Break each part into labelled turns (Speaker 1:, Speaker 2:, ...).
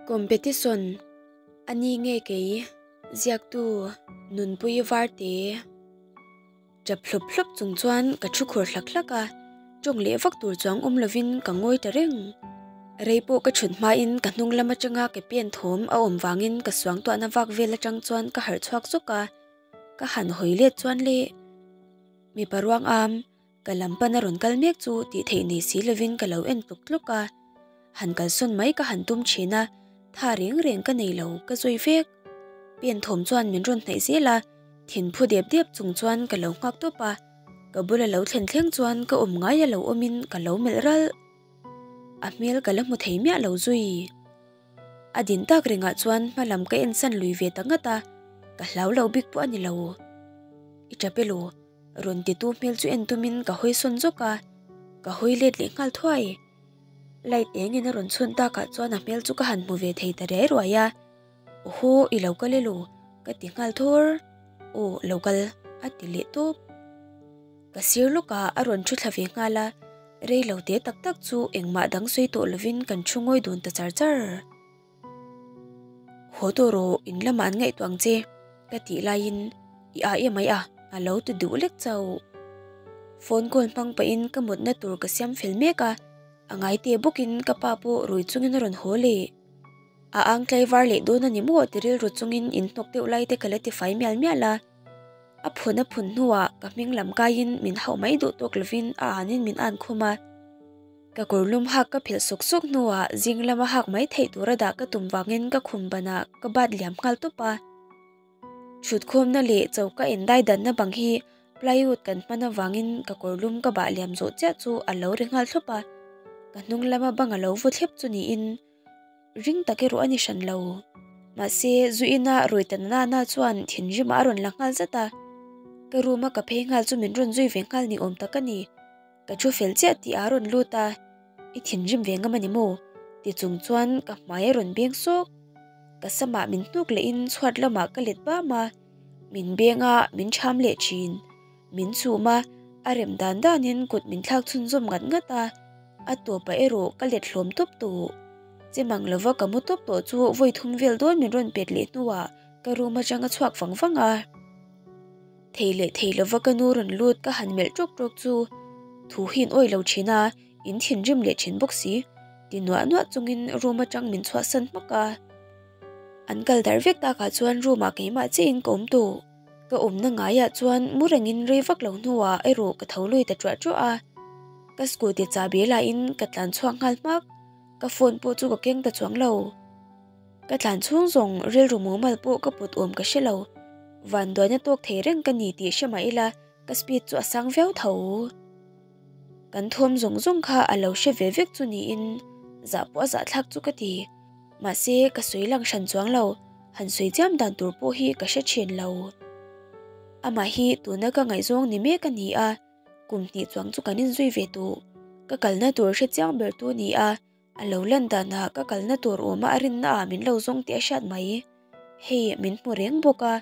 Speaker 1: Competition a ni nge kei ziaktu Nunpui Varte tap hlup hlup chung chuan ka thu khur hlak hlak a, tawng leh vak tur chuang awm lovin ka ngawi ta reng. Rei pawh ka thut hmain ka hnung lam atanga ke pen thawm a awm vangin ka suangtuahna vak vel atang chuan ka harh chhuak zawk a, ka han hawi let chuan le mipa ruang am Ka lam pan a rawn kal mek chu tih theih nei si lovin ka lo en tluk tluk a, han kalsawn mai ka han tum thin a, tha reng reng ka nei lo ka zui vek. Pen thawm chuan min rawn hnaih zel a, thin phu dep dep chung chuan ka lo nghak tawp a, ka bula lo thlen thleng chuan ka awm ngai a lo awmin ka lo melh ralh. A hmel ka la hmu thei miah lo zui. A din tak rengah chuan hma lam ka en san lui ve ta ngat a, ka hlau lo bik pawh a ni lo. I tap elo? Rawn titu hmel chu en tumin ka hawi sawn zawk a, ka hawi let leh nghal thuai. Light engin a rawn chhun takah chuan a hmel chu ka han hmu ve thei ta riai ruai a. Awhaw i lo kal elo? Ka ti nghal thawr. Aw lo kal a ti leh tawp. Ka sir lawkah a rawn thu thla ve nghal a, rei lo te tak tak chu engmah dang sawi tawh lovin kan thu ngawi dun ta char char. Haw tawh rawh, in lamah an ngaihtuah ang che, ka tih laiin i a em mai a, a lo ti duh lek chauh. Phone call hmang pahin ka mutna tur ka siam fel mek a, a ngai te bawkin ka pa pawh rui chungin a rawn haw leh. A ang tlaivar leh dawn a ni maw ti rilru chungin in hnawk deuh lai te ka la ti fai mial mial a. A phun a phun hnuah ka hming lam kaiin min hauh mai duh tawk lovin a anin min an khum a. Ka kawrlum hak ka phelh sawk sawk hnuah zing lama hak mai theih tura dah ka tum vangin ka khum banah ka bat liam nghal tawp a. Thutkhawmna leh choka indai danna bang hi plywood kan hman avangin ka kawrlum ka bah liam zawh chiah chu a lo ri nghal thlawp a, ka hnung lama bang a lo vaw thlep chu niin ring tak erawh a ni hran lo. Mahse, zu ina rawi ta na na chuan thinrimah a rawn la nghal zat a, ka room a ka phei nghal chu min rawn zui ve nghal ni awm tak a ni. Ka thu fel chiah tih a rawn lut a, I thinrim ve ngam a ni maw? ti chung chuan ka hmai a rawn beng sawk. Ka samah min hnuk lehin chhuat lamah ka let bam a, min beng a, min ṭham leh ṭhin. Min chhum a, a rem dan danin kut min thlak chhunzawm ngat ngat a, a tawpah erawh ka let hlawm tawp tawh. Che mang lova ka mu tawp tawh chu vawi thum vel dawn min rawn pet leh hnuah ka room atang a chhuak vang vang a. Thei leh thei lova ka nu rawn lut ka han melh tawk tawk chu thu hi in awih lo thin a, in thinrim leh thin bawk si ti nuah nuah chungin room atang min chhuahsan hmak a. An kal darh vek takah chuan room ah keimah chiahin ka awm tawh. Ka awmna ngaiah chuan mu rengin rei vak lo hnuah erawh ka tho lui ta ṭuah ṭuah a. Ka scooty chahbi lahin ka tlan chhuak nghal hmak. Ka phone pawh chu ka keng ta chuang lo. Ka tlan chhung zawng rilru mumal pawh ka put awm ka hre lo. Vanduaina tawk thei reng ka ni tih hre mah ila ka speed chu a sang viau tho. Kan thawm zawng zawng kha a lo hre ve vek chu niin zah pawh a zahthlak chu ka ti. Mahse ka sawi lang hran chuang lo, han sawi chiam dan tur pawh hi ka hre thin lo. Amah hi tuna ka ngaihzawng ni mek a ni a, kum hnih chuang chu kan inzui ve tawh. Ka kalna tur hre chiang ber tu a ni a, A lo lan danah ka kalna tur awma a rinna ah min lo zawng tih a hriat mai. Hei min hmu reng bawk a,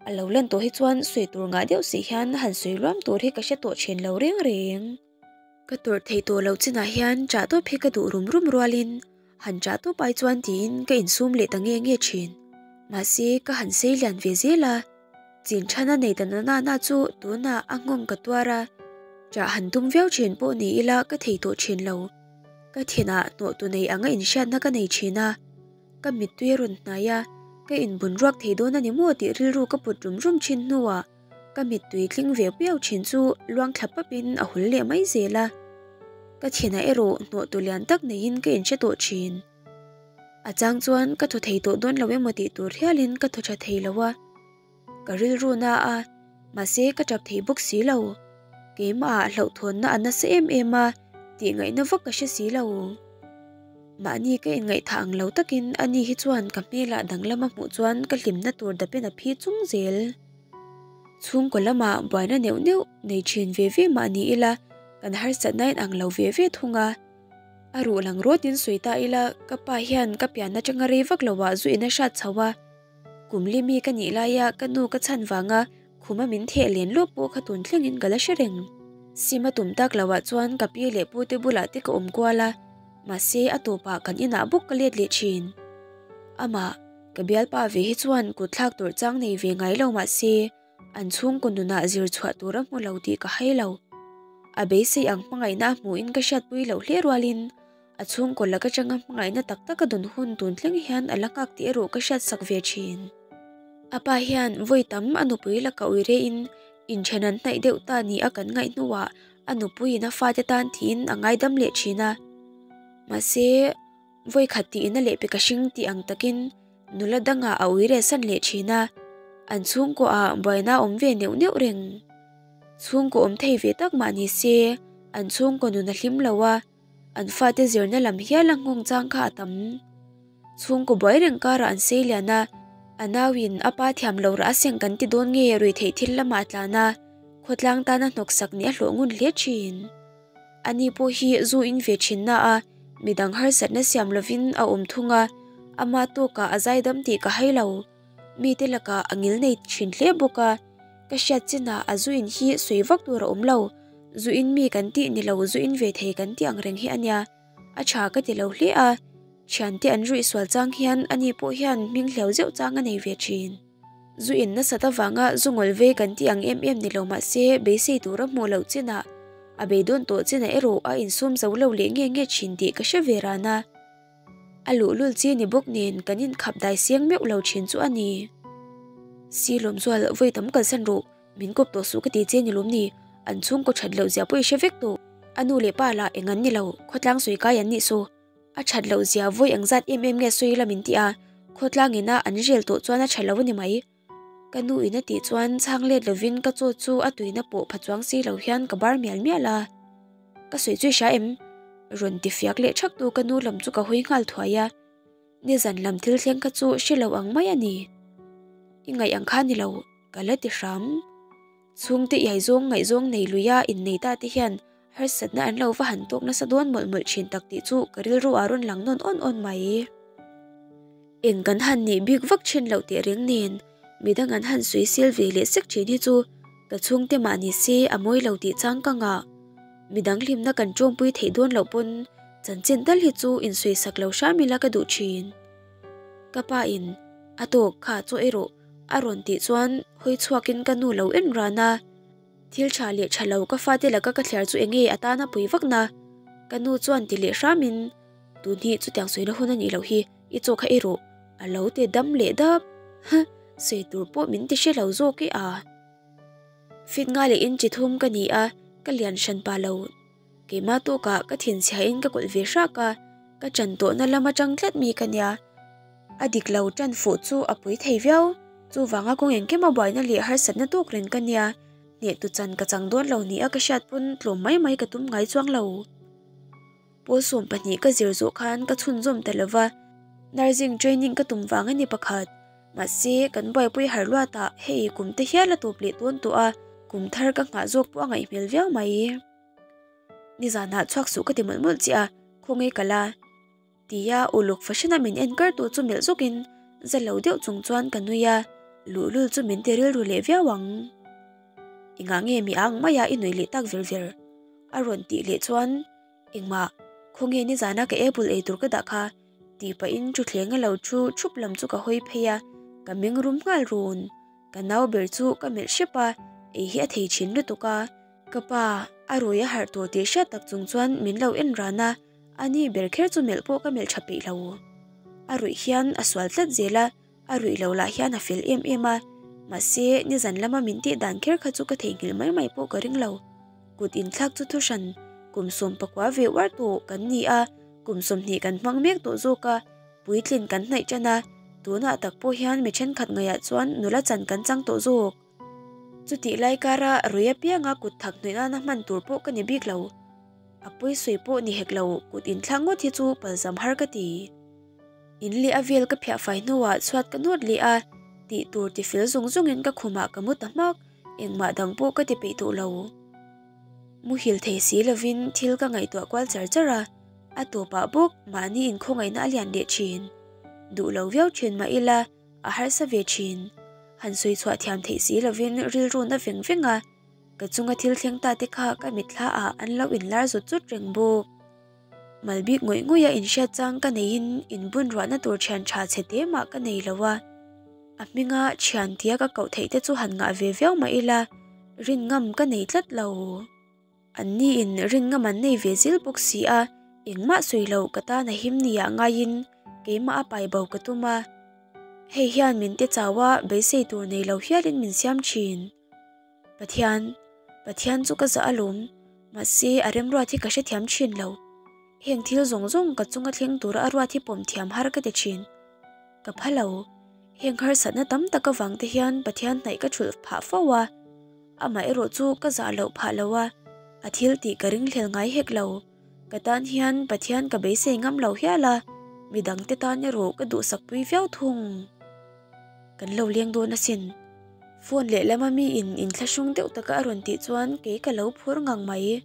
Speaker 1: a lo lan tawh hi chuan sawi tur ngah deuh si hian han sawi luam tur hi ka hre tawh thin lo reng reng. Ka tawrh theih tawh loh chinah hian chah tawp hi ka duh rum rum rualin han chah tawp ai chuan tiin ka insum leh ta nge nge thin. Mahse ka han sei lian ve zel a, chin than a nei ta na na chu tunah a nghawng ka tuar a, chah han tum viau thin pawh ni ila ka thei tawh thin lo. Ka thinah hnawhtu nei anga inhriatna ka nei thin a, ka mittui a rawn hnai a, ka inbun ruak thei dawn a ni maw tih rilru ka put rum rum thin hnuah ka mittui tling ve piau thin chu luang thla papin a hul leh mai zel a. Ka thinah erawh hnawhtu lian tak neiin ka inhre tawh thin. A chang chuan ka thaw thei tawh dawn lo emaw tih tur hialin ka thaw tha thei lo a. Ka rilru na a, mahse ka tap thei bawk si lo. Keimahah hlauhthawnna a nasa em em a, tih ngaihna vak ka hre si lo. Mahni ka inngaihthah ang lo takin ani hi chuan ka hmelah danglam a hmuh chuan ka hlimna tur dapin a phi chung zel. Chhungkaw lamah buaina neuh neuh nei thin ve ve mah ni ila kan harsatna in ang lo ve ve thung a. A ruh lang rawtin sawi ta ila ka pa hian ka pian atanga rei vak loah zu in a hrat chho a. Kum li mi ka nih laia ka nu ka chhan vanga khuma min theh len lawk pawh kha tun thlengin ka la hre reng. Sim a tum tak loah chuan ka pi leh pu te bulah te ka awm kual a, mahse a tawpah kan inah bawk ka let leh thin. Amah, ka bialpa ve hi chuan kut thlak tur chang nei ve ngai lo mah se, an chhungkaw nunah zir chhuah tur a hmu lo tih ka hai lo. A beisei ang hmangaihna a hmuhin ka hriatpui loh hle rualin a chhungkaw lak atanga hmangaihna tak taka dawn hun tun thleng hian a la nghak tih erawh ka hriatsak ve thin. A pa hian vawi tam a nupui laka ui rehin inthen an hnaih deuh ta ni a kan ngaih hnuah a nupuiin a fate tan tiin a ngaidam leh thin a. Mahse, vawi khat tiin a lehpek a hring tih ang takin nula dangah a ui reh san leh thin a, an chhungkuaah buaina a awm ve neuh neuh reng. Chhungkaw awm thei ve tak mah ni se, an chhungkaw nun a hlim lo a, an fate zirna lam hial a nghawng chang kha a tam. Chhungkaw buai reng karah an sei lian a, a nauin a pa thiam lo rah a seng kan ti dawn nge rui theih thil lamah a tlan a, khawtlang tana hnawksak nih a hlawh ngun hle thin. Ani pawh hi zu in ve thin na a, midang harsatna siam lovin a awm thung a, ama tawkah a zaidam tih ka hai lo. Mite lakah a ngil nei thin hle bawk a, ka hriat chinah a zu in hi sawi vak tur a awm lo, zu in mi kan tih ni lo zu in ve thei kan tih ang reng hi a nia, a tha ka ti lo hle a, thiante an ruih sual chang hian ani pawh hian hming hleu zeuh chang a nei ve thin. Zu in nasat avanga zu ngawl vei kan tih ang em em ni lo mah se beisei tura hmuh loh chinah a beidawn tawh chinah erawh a insum zo lo leh nge nge thin tih ka hre ve ran a. A luhlul chi ni bawk nen kan inkhap dai siang meuh lo thin chu a ni. Si Lawmzual, vawi tam kalsan rawh, min kawp tawh suh ka ti che ni lawm ni, an chhungkaw that loh zia pawh i hre vek tawh. A nu leh pa lah eng an ni lo, khawtlang sawi kai an nih saw. A that loh zia vawi eng zat em em nge sawi ila min ti a, khawtlang ina an rel tawh chuan a tha lo a ni mai. Ka nu in a tih chuan chhang let lovin ka chaw chu a tuina pawh pha chuang si lo hian ka bar mial mial a. Ka sawi chu i hria em? Rawn ti fiak leh thak tu ka nu lam chu ka hawi nghal thuai a. Nizan lam thil thleng kha chu hre lo ang mai a ni. I ngaih ang kha ni lo, ka la ti hram. Chhungte iaizawng ngaihzawng nei luia innei ta te hian harsatna an lo va han tawk nasa dawn mawlh mawlh thin tak tih chu ka rilru ah rawn lang nawn awn awn mai. Eng kan han nih bik vak thin loh teh reng nen midang an han sawi sel ve leh sek thin hi chu ka chhungte mah ni se a mawi lo tih chang ka ngah. Midang hlimna kan tawngpui theih dawn loh pawn chanchin tal hi chu insawi sak lo hram ila ka duh thin. Ka pa in a tawk kha chaw erawh a rawn tih chuan hawi chhuakin ka nu lo en ran a. Thil tha leh tha lo ka fate laka ka thliar chu enge a tana pui vak na? Ka nu chuan ti leh hramin, Tun hi chutiang sawina hun a nih loh hi, i chaw kha ei rawh, a lo ti dam leh dap. Huh, sawi tur pawh min ti hre lo zawk e a. Fit nga leh in chi thum ka ni a, ka lian hran pa lo. Keimah tawkah ka thinchhiain ka kawlh ve hrak a, ka ṭan tawhna lam aṭang tlat mi ka nia. A dik lo ṭan fuh chu a pui thei viau. Chuvanga kawng engkim a buaina leh harsatna tawk reng ka nia, hnehtu chan ka chang dawn lo nia ka hriat pawn tlawm mai mai ka tum ngai chuang lo. Pawl 12 ka zir zawh khan ka chhunzawm ta lova, nursing training ka tum vang a ni pakhat. Mahse, kan buaipui har luatah hei kum te hial a tawp leh dawn tawh a, kum thar ka nghah zawk pawh a ngaih hmel viau mai. Nizanah chhuak suh ka ti mawlh mawlh chiah a, khawnge ka la? Tia uluk fahran a min en kar tu chu melh zawkin za lo deuh chung chuan ka nui a, luhlul chu min ti rilru leh viau ang. Engah nge mi ang maia i nuih leh tak ver ver? A rawn tih leh chuan engmah, khawnge nizana ka apple ei tur ka dah kha tih pahin thutthleng a lo thu thup lam chu ka hawi phei a, ka meng rum nghal run. Ka nau ber chu ka melh hrep a, ei hi a thei thin lutuk a. Ka pa, a rui a harh tawh tih hriat tak chung chuan min lo en ran a, a ni ber kher chu melh pawh ka melh tha peih lo. A ruih hian a sual tlat zel a, a ruih lo lah hian a fel em em a, mahse nizan lama min tih dan kher kha chu ka theihnghilh mai mai pawh ka ring lo. Kut inthlak chu thuhran kum 19 ve uar tawh kan ni a, kum 20 kan hmang mek tawh zawk a, puitlin kan hnaih tan a, tunah tak pawh hian mi thenkhat ngaihah chuan nula chan kan chang tawh zawk. Chutih lai kara rui apianga kut thak hnuih nana hman tur pawh ka ni bik lo. A pawisawi pawh ni hek lo, kut inthlak ngawt hi chu palzam har ka ti. In leh a vel ka phiah fai hnuah chhuat ka nawt leh a, tih tur ti fel zung zungin ka khumah ka mu ta hmak, engmah dang pawh ka ti peih tawh lo. Muhil thei si lovin thil ka ngaihtuah kual char char a, a tawpah bawk mahni inkhawngaihna a lian leh thin. Duh lo viau thin mah ila, a harsa ve thin. Han sawi chhuah thiam theih si lovin rilru na veng veng a, ka chunga thil thleng ta te kha ka mitthla ah an lo inlar zut zut reng bawk. Mal bik ngawih ngawih a inhriat chang ka neihin inbun ruahna tur thian tha chhe te mah ka nei lo a. A hminga thian tia ka koh theih te chu han ngah ve viau mah ila rin ngam ka nei tlat lo. An ni in rin ngam an nei ve zil bawk si a, engmah sawi loh ka tan a him nia ngaiin keimah a pai bo ka tum a. Hei hian min ti chau a, beisei tur nei lo hialin min siam thin. Pathian, Pathian chu ka zah alawm, mahse a remruat hi ka hrethiam thin lo. Heng thil zawng zawng ka chunga thleng tura a ruat hi pawm thiam har ka ti thin. Ka pha lo. Heng harsatna tam tak avang te hian Pathian hnaih ka thulh phah fo a. Amah erawh chu ka zah loh phah lo a, a thil tih ka ringhlel ngai hek lo. Ka tan hian Pathian ka beisei ngam lo hial a, midangte tan erawh ka duhsakpui viau thung. Kan lo leng dawn asin. Phone lehlama miin inthlahrung deuh taka a rawn tih chuan kei ka lo phur ngang mai.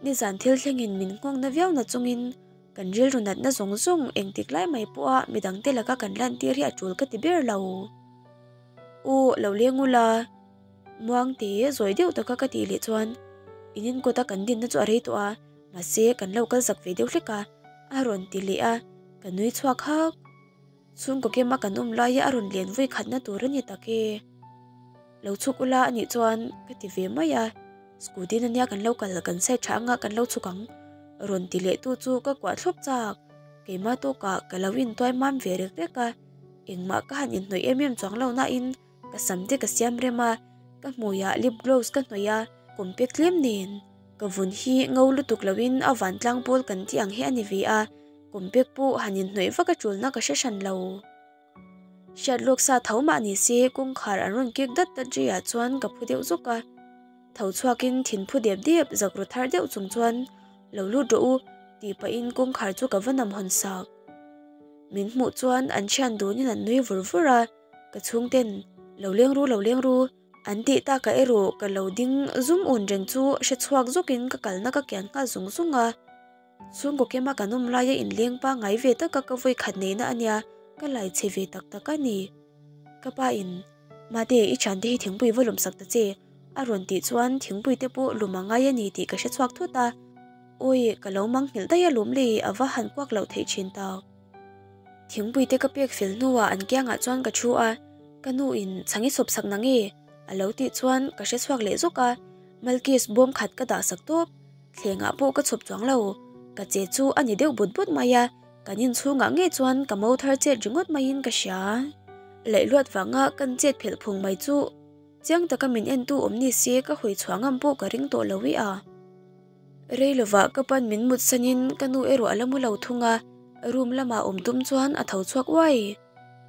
Speaker 1: Nizan thil thlengin min nghawng na viau na chungin kan rilru natna zawng zawng engtik lai mai pawha midangte laka kan lantir hi a tul ka ti ber lo. U, lo leng ula. Muangte zawi deuh taka ka tih leh chuan in inkawta kan dinna chu a rei tawh a, mahse kan lo kal zak ve deuh hlek a, a rawn ti leh a, ka nui chhuak hak. Chhungkaw kema kan awm laia a rawn len vawi khatna tur a ni tak e. Lo chhuk ula a nih chuan ka ti ve mai a, scooty na nia kan lo kal kan side tha anga kan lo chhuk ang rawn ti leh tu chu ka kuah thlawp chak. Keimah tawkah ka lo intuai mam ve rek rek a, engmah ka han inhnawih em em chuang lo nain Ka sam te ka siam rem a, ka hmuiah lip gloss ka hnawih a, kawmpe tlem nen. Ka vun hi ngo lutuk loin a vantlang pawl kan tih ang hi a ni ve a, kawmpek pawh han inhnawih vak a tulna ka hre hran lo. Hriat lawk sa tho mah ni se kawngkhar an rawn kek dat dat rei ah chuan ka phu deuh zawk a. Tho chhuakin thin phu dep dep zak ru thar deuh chung chuan lo lut rawh u tih pahin kawngkhar chu ka va nam hawn sak. Min hmuh chuan an thian dunin an nui vur vur a. Ka chhungten, Lo leng ru, lo leng ru, an tih takah erawh ka lo ding zum un reng chu hre chhuak zawkin ka kalna ka kian nghal zung zung a. Chhungkaw kema kan awm laia inleng pangngai ve taka ka vawi khat neihna a nia, ka lai chhe ve tak tak a ni. Ka pa in, Mate, i thiante hi thingpui va lum sak ta che, a rawn tih chuan thingpui te pawh lum a ngai a ni tih ka hre chhuak thut a. Awi, ka lo mang nghilh daih alawm le, a va han kuak loh theih thin tak. Thingpui te ka pek fel hnuah an kiangah chuan ka thu a, ka nu in chhang i sawp sak na nge? A lo tih chuan ka hre chhuak leh zawk a, Malkis bawm khat ka dah sak tawp, thlengah pawh ka chhawp chuang lo, ka che chu a ni deuh but but mai a, kan inchhungah ngei chuan ka mo thar chet ringawt maiin ka hria. Laihluat vanga kan chet phelh phung mai chu chiang taka min entu awm ni se ka hawi chhuah ngam pawh ka ring tawh lo i a. Rei lovah ka pan min mut sanin ka nu erawh a la mu lo thung a, room lamah awm tum chuan a tho chhuak uai.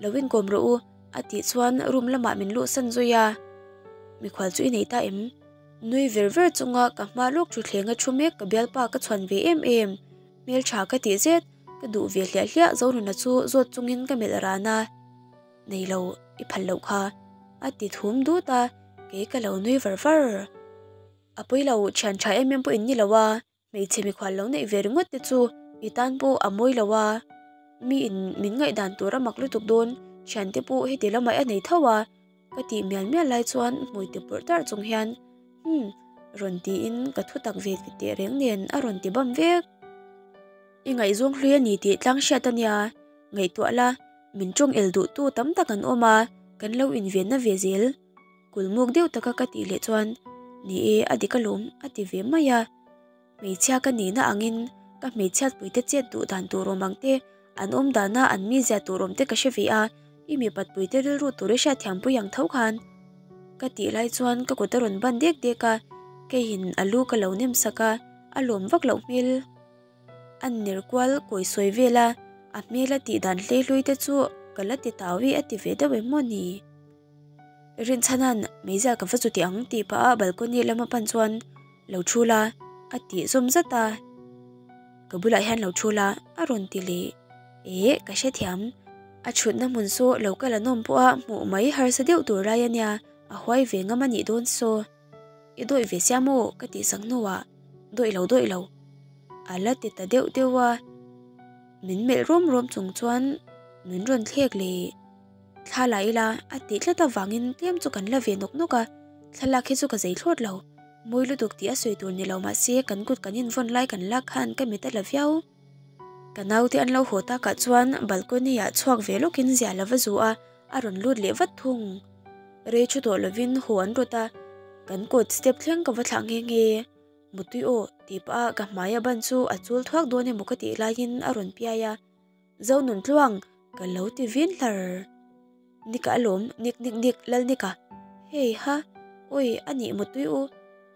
Speaker 1: Lo inkawm rawh u, a tih chuan room lamah min luhsan zui a. Mikhual chu i nei ta em? Nui ver ver chunga ka hma lawk thuthlenga thu mek ka bialpa ka chhuan ve em em. Hmeltha ka tih zet, ka duh ve hliah hliah Zonuna chu zawt chungin ka melh ran a. Nei lo, i phal loh kha, a ti thum dut a, kei ka lo nui var var. A pawi lo, thian tha em em pawh in ni lo a, hmeichhe mikhual lo neih ve ringawt te chu i tan pawh a mawi lo a, mi in min ngaihdan tur a mak lutuk dawn, thian te pawh heti lamah a nei tho a, ka tih mial mial lai chuan hmui ti pawrh tarh chung hian Umm rawn tiin ka thu tak ve teh reng nen a rawn ti bam vek. I ngaihzawng hlui a ni tih tlang hriat a nia, ngaihtuah la, min tawng el duh tu tam tak an awm a, kan lo invenna ve zel. Kulmuk deuh taka ka tih leh chuan, Ni e, a dik alawm, a ti ve mai a. Hmeichhia ka nihna angin ka hmeichhiatpuite chet duh dan tur awm ang te, an awm dana an mizia tur awm te ka hre ve a, i mipatpuite rilru tur i hriatthiampui ang tho khan. Ka tih lai chuan ka kut a rawn ban dek dek a, keiin a lu ka lo nem sak a, a lawm vak loh hmel. An ner kual kawi sawi vel a, a hmel a tih dan hleihlui te chu ka la ti tau i a ti ve deuh em maw ni? Rinchhana'n meizial ka va chu ti ang tih pah a balcony lama pan chuan lo thu la a tih zawm zat a, ka bulah hian lo thu la a rawn ti leh. Eh ka hrethiam, a thutna hmun saw lo kal an awm pawh a hmuh mai harsa deuh tur lai a nia, a huai ve ngam a nih dawn saw. I dawih ve sia maw? Ka tih sak hnuah dawih lo dawih lo a la ti ta deuh deuh a, min melh rawm rawm chung chuan min rawn thlek leh. Thla la ila a tih tlat avangin tlem chu kan la ve nawk nawk a, thlalak hi chu ka zei thlawt lo. Mawi lutuk tih a sawi tur ni lo mahse kan kut kan invawn lai kan lak khan ka mit a la viau. Ka naute an lo haw takah chuan balcony ah chhuak ve lawkin zia la va zu a, a rawn lut leh vat thung. Rei thu tawh lovin haw an rawt a, kan kawt step thleng ka va thlah nghe nghe. Mutui aw tih pah a ka hmai a ban chu a chul thuak dawn emaw ka tih laiin a rawn piai a, Zonuntluang ka lo ti vin hlar. Nika alawm, Nik Nik Nik Lalnika, hei ha, awi a nih mutui u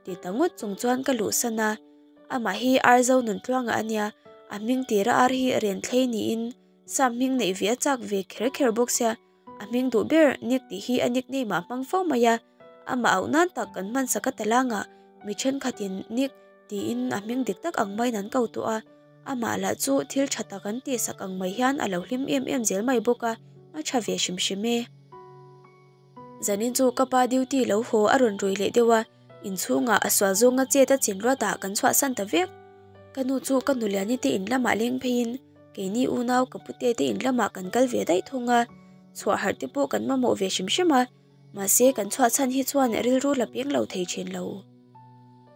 Speaker 1: ti ta ngawt chung chuan ka luhsan a, amah hi Ar Zonuntluanga a nia, a hming tira ar hi Renthlei niin Sam hming neih ve a chak ve kher kher bawk sia, a hming duh ber Nick tih hi a nickname ah hmang fo mai a, amah auh nan tak kan hman sak a talangah mi thenkhatin Nick tiin a hming dik tak ang maiin an ko tawh a, amah lah chu thil tha tak an tihsak ang mai hian a lo hlim em em zel mai bawk a, a tha ve hrim hrim e. Zanin chu ka pa duty lo haw a rawn rui leh deuh a, inchhungah a sual zawnga chet a chin ruatah kan chhuahsan ta vek. Ka nu chu ka nuliani te in lamah leng pheiin keini unau ka pute te in lamah kan kal ve daih thung a, chhuah harh te pawh kan mamawh ve hrim hrim a, mahse kan chhuah chhan hi chuan rilru la peng lo thei thin lo.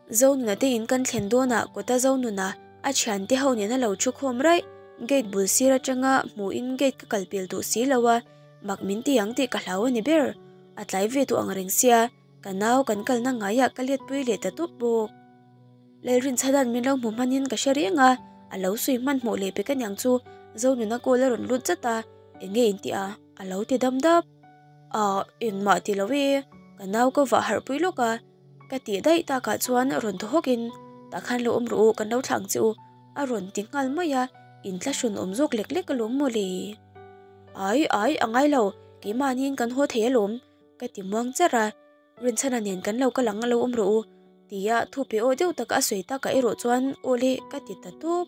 Speaker 1: Zonuna te in kan thlen dawnah kawta Zonuna a thiante ho nena lo thu khawm raih, gate bul sir atanga hmuhin gate ka kal pel duh si lo a, Mak min ti ang tih ka hlau a ni ber. A tlai ve duh ang reng sia, ka nau kan kalna ngaiah ka letpui leh ta tawp bawk. Lalrinchhana'n min lo hmu hmanin ka hre reng a, a lo sawi hmanhmawh leh pek aniang chu Zonuna call a rawn lut zat a, eng nge in tih a? A lo ti dam dap. Ahh, engmah ti lo e, ka nau ka vah harhpui lawk a, ka tih daih takah chuan rawn thaw hawkin, Tah khan lo awm rawh u, kan lo thlah ang che u, a rawn ti nghal mai a, inthlahrun awm zawk lek lek alawm mawle. Ai, ai, a ngai lo, keimahniin kan haw thei alawm, ka ti muang char a, Rinchhana nen kan lo kal ang a lo awm rawh u, tia thu pe aw deuh taka a sawi takah erawh chuan aw le ka ti ta tawp.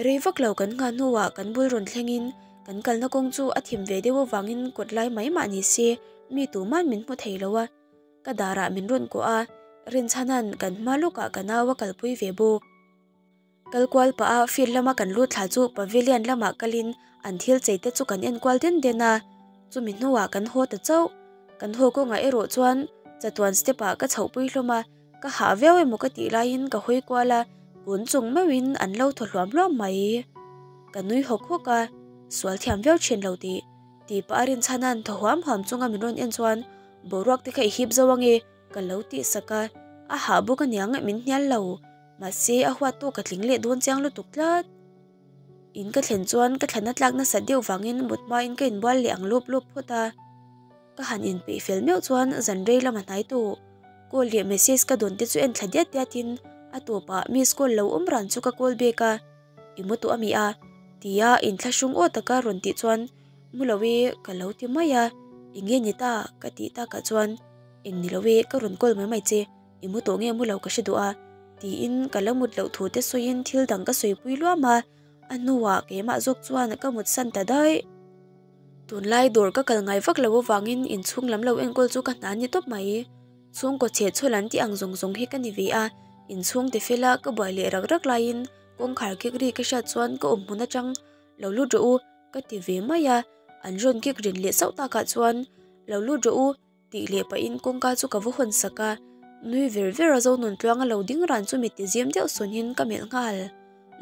Speaker 1: Rei vak lo kan nghah hnuah kan bul rawn thlengin kan kalna kawng chu a thim ve deuh avangin kawt lai mai mah ni se mi tuman min hmu thei lo a, ka darah min rawn kuah a, Rinchhana'n kan hma lawkah ka nau a kalpui ve bawk. Kal kual pah a field lama kan lut thla chu pavilion lamah kalin an thil chei te chu kan en kual den den a, chumi hnuah kan haw ta chauh. Kan haw kawngah erawh chuan chatuan step ah ka chhohpui hlawm a, ka hah viau emaw ka tih laiin ka hawi kual a, kun chung meuhin an lo thaw hluam hluam mai. Ka nui hawk hawk a, sual thiam viau thin lo tih tih pah a rinchhana'n thaw huam huam chunga min rawn en chuan boruak te kha i hip zo ange ka lo tih sak a, a hah bawk aniang min hnial lo. Mahse a huat tawk ka tling leh dawn chiang lutuk tlat. In ka thlen chuan ka thlan a tlak nasat deuh vangin mut hmain ka inbual leh ang lawp lawp phawt a. Ka han inpeih fel meuh chuan zan rei lama hnai tawh. Call leh message ka dawn te chu en thla diat diat in a tawpah miss call lo awm ran chu ka call back a. I mu tawh a mi a? Tia inthlahrung aw taka rawn tih chuan mu lo e ka lo ti mai a. Enge ni ta? Ka tih takah chuan eng ni lo e ka rawn call mai mai che. I mu tawh nge mu lo ka hre duh a, tiin ka la mut loh thu te sawiin thil dang ka sawipui luam a, a hnuah keimah zawk chuan ka mut san ta daih. Tunlai dawr ka kal ngai vak lo avangin inchhung lam lo enkawl chu ka hna ni tawp mai. Chhungkaw chhe chhawl an tih ang zawng zawng hi ka ni ve a, inchhung te fela ka buai leh rak rak laiin kawngkhar kik ri ka hriat chuan ka awm hmun atang lo lut rawh u ka ti ve mai a, an rawn kik rin leh sauh takah chuan lo lut rawh u Tih leh pahin kawngka chu ka va hawn sak a, nui ver ver a Zonun tluang a lo ding ran chu mit ti zim deuh sawn ka melh nghal.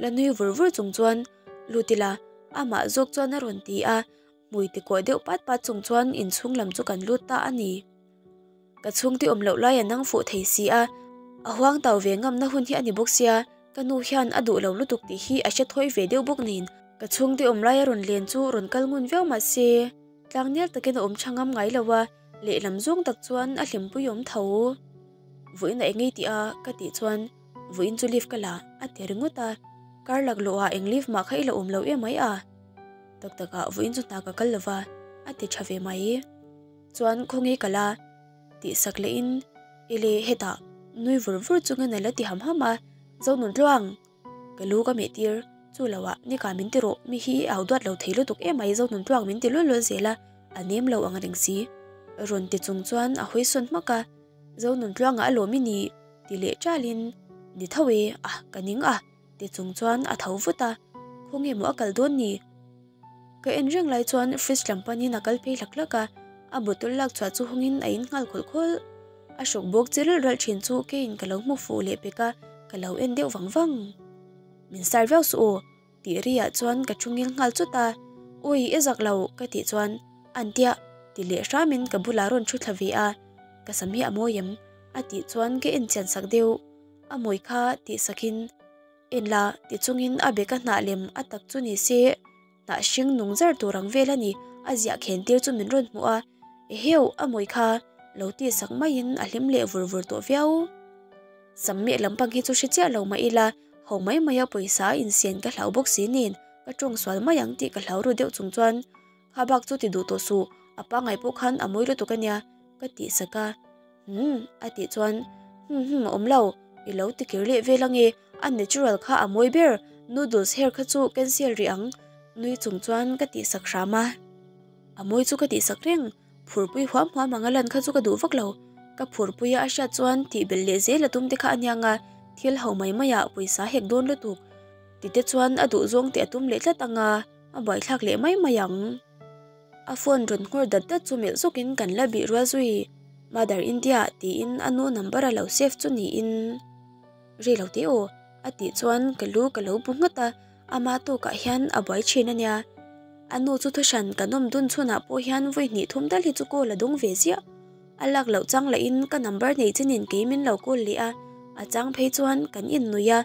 Speaker 1: La nui vur vur chung chuan, Lut ila, amah zawk chuan a rawn ti a, hmui ti kawh deuh pat pat chung chuan inchhung lam chu kan lut ta a ni. Ka chhungte awm loh lai a nang fuh thei si a, a huang tau ve ngamna hun hi a ni bawk sia, ka nu hian a duh lo lutuk tih hi a hre thawi ve deuh bawk nen. Ka chhungte awm lai a rawn len chu rawn kal ngun viau mah se. Tlangnel takin a awm tha ngam ngai lo a, lehlam zawng tak chuan a hlimpui awm tho. Vawiin a engei tih a ka tih chuan vawiin chu leave ka la a ti ringawt a, kar laklawh ah eng leave mah kha i la awm lo em mai a. Tak tak ah vawiin chu hna ka kal lo va a ti tha ve mai. Chuan khawnge ka la tih sak leh in ele hetah nui vur vur chungin a la ti ham ham a, Zonun tluang! Ka lu ka meh tir, chu lo ah nika min ti rawh, mi hi i au duat lo thei lutuk em mai Zonun tluang min ti lul lul zel a, a nem lo ang reng si. Rawn ti chung chuan a hawi sawn hmak a, Zonun tluangah a lawm i ni ti leh ṭalin, Ni tho e, ah ka ning a ti chung chuan a tho vut a, khawnge maw a kal dawn ni? Ka en reng lai chuan fridge lam panin a kal phei hlak hlak a, a bottle lak chhuah chu hawngin a in nghal khawlh khawlh. A hruk bawk chi ralh ralh thin chu keiin ka lo hmu fuh leh pek a, ka lo en deuh vang vang. Min sar viau suh aw. Tih ri ah chuan ka thu ngil nghal chut a, Ui i zak lo ka tih chuan an tia ti leh hramin ka bulah rawn thu thla ve a, Ka sam hi a mawi em? A tih chuan ka en chian sak deuh, A mawi kha tih sakin en la ti chungin a beka hnah lem a tak chu ni se hnah hring nung zar tur ang vel a ni, a ziah khen tir chu min rawn hmuh a, Eheu a mawi kha lo tih sak maiin a hlim leh vur vur tawh viau. Sam meh lampang hi chu hre chiah lo mah ila, ho mai maia pawisa a insian ka hlau bawk si nen ka tawng sual mai ang tih ka hlau ru deuh chung chuan kha bak chu ti duh tawh suh, a pangngai pawh khan a mawi lutuk a nia ka tih sak a. Umm a tih chuan hum hum a awm lo, i lo ti kir leh vel ange, a natural kha a mawi ber, noodles hair kha chu cancel rih ang nui chung chuan ka tih sak hram a. A mawi chu ka tih sak reng. Phurpui huam huam anga lan kha chu ka duh vak lo. Ka phurpuia a hriat chuan tih belh leh zel a tum te kha a nia nga, thil ho mai maiah pawisa hek dawn lutuk. Tite chuan a duh zawng teh a tum leh tlat anga, a buaithlak leh mai mai ang. A phone rawn nghawr dat dat chu melh zawkin kan la bih rual zui. Mother India tiin a nu number a lo save chu niin. Rei lo teh aw, a tih chuan ka lu ka lo bu nghat a. Ama tawkah hian a buai thin a nia. A nu chu thuhran kan awm dun chhunah pawh hian vawi hnih thum dal hi chu call a dawng ve ziah. A lak loh chang lahin ka number nei chinin kei min lo call leh a, a chang phei chuan kan innuih a,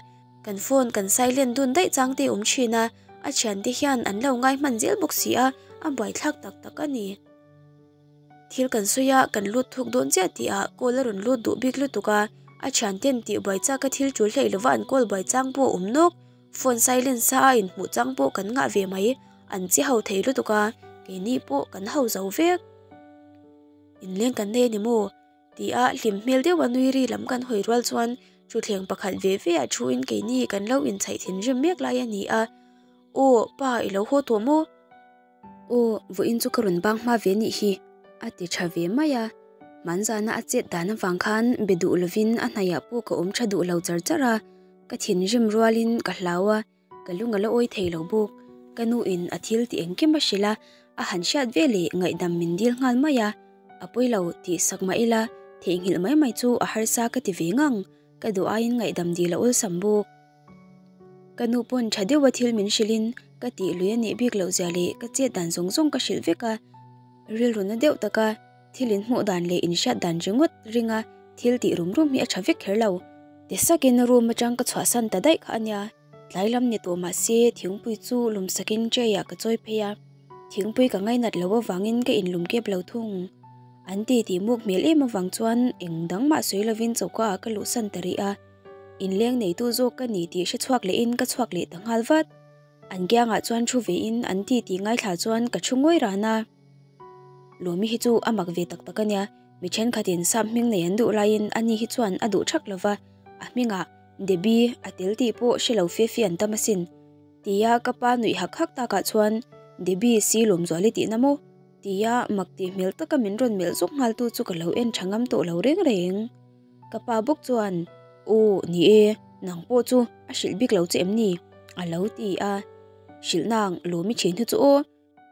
Speaker 1: kan phone kan silent dun daih chang te awm thin a, a thiante hian an lo ngai hman zel bawk si a, a buaithlak tak tak a ni. Thil kan sawi a, kan lut thuk dawn chiah tih ah call a rawn lut duh bik lutuk a, a thianten tih buai chak a thil tul hleih lova an call buai chang pawh a awm nawk. Phone silent sa a inhmuh chang pawh kan ngah ve mai, an che ho thei lutuk a, keini pawh kan ho zo vek. Inleng kan nei a ni maw? Ti a hlim hmel deuh a nui ri lam kan hawi rual chuan thutthleng pakhat ve ve ah thu in keini kan lo inchhaih thinrim mek lai a ni a, Aw, pa i lo haw tawh maw? Aw, vawiin chu ka rawn bang hma ve nih hi, a ti tha ve mai a. Hmanzana a chet dan avang khan be duh lovin a hnaihah pawh ka awm tha duh lo char char a, ka thinrim rualin ka hlau a, ka lung a la awi thei lo bawk. Ka nuin a thil ti engkim a hrilh a, a han hriat ve leh ngaihdam min dil nghal mai a, a pawi lo tih sak mah ila theihnghilh mai mai chu a harsa ka ti ve ngang, ka duh aiin ngaihdam dil a awlsam bawk. Ka nu pawn tha deuha thil min hrilhin ka tih lui a nih bik loh zia leh ka chet dan zawng zawng ka hrilh vek a, rilru na deuh taka thil in hmuh dan leh in hriat dan ringawt ringa thil tih rum rum hi a tha vek kher lo. Ti sakin room atang ka chhuahsan ta daih kha a nia, tlai lam ni tawh mah se thingpui chu lum sakin tray ah ka chawi phei a, thingpui ka ngainat loh avangin ka inlum kep lo thung. An ti tih muk hmel em avang chuan eng dang mah sawi lovin choka ah ka luhsan ta rih a. Inleng neitu zawk ka ni tih hre chhuak lehin ka chhuak leh ta nghal vat. An kiangah chuan thu vein an ti tih ngaithla chuan ka thu ngawi ran a. Lawmi hi chu a mak ve tak tak a nia, mi thenkhatin sap hming nei an duh laiin ani hi chuan a duh thak lova, a hmingah Debbie a tel tih pawh hre lo fe fe an tam asin. Tia ka pa nuih hak hak takah chuan Debbie si Lawmzuali tihna maw? Tia mak tih hmel taka min rawn melh zawk nghaltu chu ka lo en tha ngam tawh lo reng reng. Ka pa bawk chuan, Aw, ni e, nang pawh chu a hrilh bik lo che em ni? a lo ti a. Hrilh nang lawmi thin hi chu aw.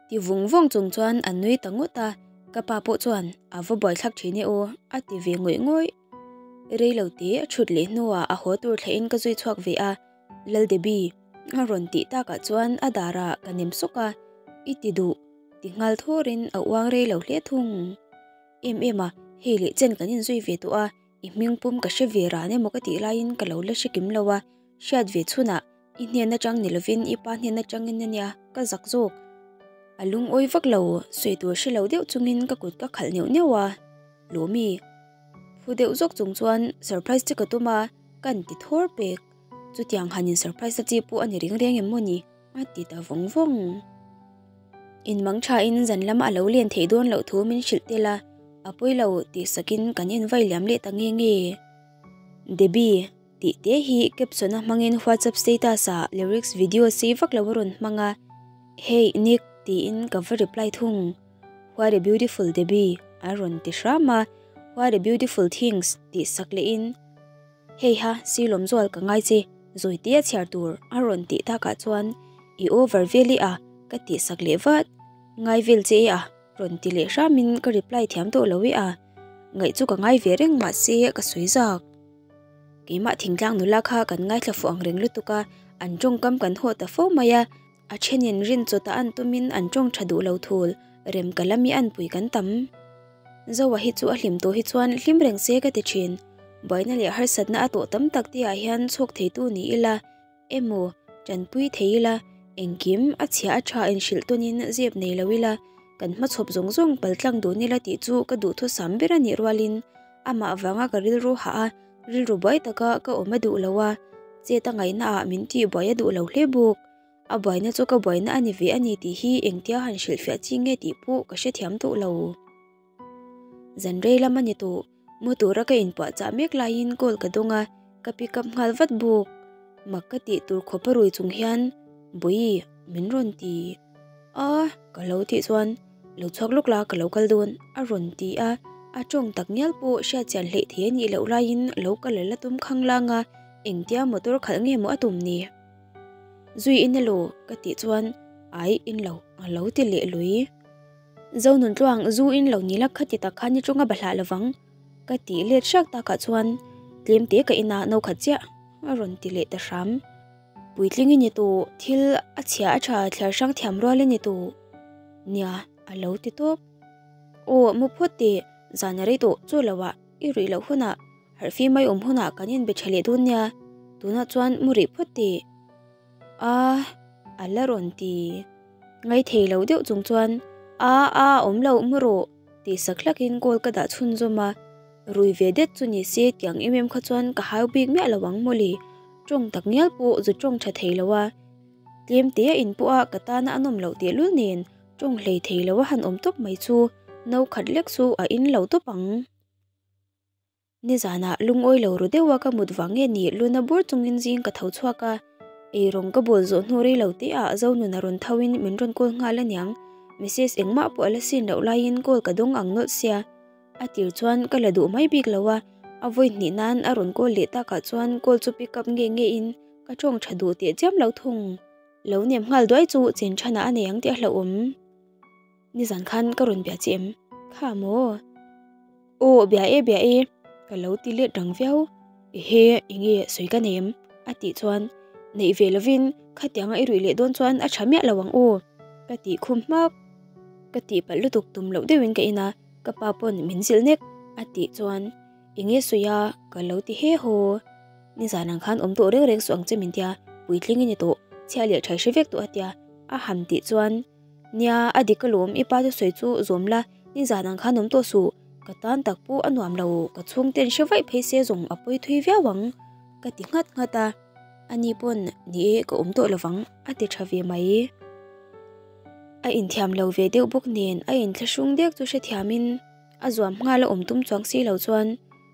Speaker 1: Ti vung vung chung chuan a nui ta ngawt a, ka pa pawh chuan a va buaithlak thin e aw, a ti ve ngawih ngawih. Rei lo te a thut leh hnuah a haw tur thlahin ka zui chhuak ve a, Lal Debbie, a rawn tih takah chuan a darah ka nem sawk a, I ti duh, ti nghal thawrin a uang rei lo hle thung. Em em a, hei leh chen kan inzui ve tawh a, i hming pum ka hre ve ran emaw ka tih laiin ka lo la hre kim lo a, hriat ve chhunah i hnen atang ni lovin i pa hnen atangin a nia, ka zak zawk. A lungawi vak lo, sawi tur hre lo deuh chungin ka kut ka khalh neuh neuh a, Lawmi. Phu deuh zawk chung chuan surprise che ka tum a, kan ti thawr pek. Chutiang han in surprise na chi pawh a ni reng reng em maw ni? A ti ta vawng vawng. In mang thain zan lama a lo len theih dawn loh thu min hrilh tel a, a pawi lo tih sakin kan invai liam leh ta nge nge. Debbie tih te hi caption a hmangin WhatsApp status ah lyrics video sei vak lo a rawn hmang a, Hey Nick tiin ka va reply thung. What a beautiful Debbie a rawn ti hram a, What a beautiful things tih sak lehin Hei ha, Silawm zual ka ngai che, Zawite a chhiar tur a rawn tih takah chuan i over vel e a ka tih sak leh vat. Ngai vel che e a rawn ti leh hramin ka reply thiam tawh lo e a, ngaih chu ka ngai ve reng mahse ka sawi zak. Keimah thingtlang nula kha kan ngaithla fuh ang reng lutuk a, An tawngkam kan haw ta fo mai a, a thenin rin chawta an tumin an tawng tha duh lo thul, rem ka lami an pui kan tam. Zoa hi chu a hlim tawh hi chuan hlim reng se ka ti thin. Buaina leh harsatna a tawh tam tak te ah hian chhawk theitu ni ila emaw tanpui thei ila, engkim a chhia a tha inhrilh tawnin zep nei lo ila, kan hmachhawp zawng zawng paltlang dun ila tih chu ka duhthusam ber a nih rualin amah vanga ka rilru hah a, Rilru buai taka ka awm a duh lo a, chet a ngaihna ah min tih buai a duh lo hle bawk. A buaina chu ka buaina a ni ve a ni tih hi engtia han hrilhfiah chi nge tih pawh ka hrethiam tawh lo. Zan rei lam a ni tawh, mu tura ka inpuah chah mek laiin call ka dawng a, ka pick up nghal vat bawk. Mak ka tih tur khawp a rui chung hian, Bawi, min rawn ti a, ka lo tih chuan Lo chhuak lawk la ka lo kal dawn a rawn ti a, a tawng tak ngial pawh hriat chian hleih thei a nih loh laiin lo kal a la tum khang lang a, engtia motor khalh nge maw a tum ni? Zui in elaw? ka tih chuan ai in lo a lo ti leh lui. Zonuntluang zu in lo ni la khati tak khan i tawng a bahlah lovang ka tih let hriak takah chuan tlem te ka ina no khat chiah a rawn ti leh ta hram. Puitling i ni tawh, thil a chhia a tha thliar hrang thiam rual i ni tawh. Nia, a lo ti tawp. Aw, mu phawt teh, zan a rei tawh, chaw lo ah, i ruih loh hunah, harhfi mai awm hunah kan inbe tha leh dawn nia, tunah chuan mu rih phawt teh. A, a la rawn ti. Ngaithei lo deuh chung chuan, A, a, awm lo, mu rawh, tih sak hlakin call ka dah chhunzawm a. Rui ve det chu ni se tiang em em kha chuan ka hau bik miah lo ang mawle. Tawng tak ngial pawh zu tawng tha thei lo a. Tlem te a in pawh a ka tana a nawm loh teh lul nen tawng hlei thei lo a han awm tawp mai chu no khat lek chu a in lo tawp ang. Nizanah lungawi lo ru deuh a ka mut vang nge ni luna bur chungin zing ka tho chhuak a. Eirawng ka bawl zawh hnu rei lo te ah Zonun a rawn tho in min rawn call nghal aniang. Message engmah pawh a la sin loh laiin call ka dawng ang nawlh sia. A tir chuan ka la duh mai bik lo a, a vawi hnih nan a rawn call leh takah chuan call chu pick up nge nge in ka tawng tha duh teh chiam lo thung. Lo nem nghal duai chu chen thanah a nei ang tih a hlauhawm. Nizan khan ka rawn bia che em? Kha maw? Aw bia e bia e, ka lo ti let rang viau. Ehe enge sawi ka nei em? A tih chuan neih ve lovin khatianga i ruih leh dawn chuan a tha miah lo ang aw ka tih khum hmak. Ka tihpalh lutuk tum loh deuhin ka in a. Ka pa pawn min zilh nek a tih chuan enge sawi a ka lo ti he haw. Nizan ang khan awm tawh reng reng suh ang che min tia, puitling i ni tawh, chhia leh thai hre vek tawh a tia a han tih chuan nia a dik alawm i pa thusawi chu zawm la, nizan ang khan awm tawh suh, ka tan tak pawh a nuam lo, ka chhungten hre vaih phei se zawng a pawi thui viau ang ka ti nghat nghat a, ani pawn ni e ka awm tawh lovang a ti tha ve mai. A inthiam lo ve deuh bawk nen a inthlahrung dek chu hrethiamin a zuam nghal a awm tum chuang si lo chuan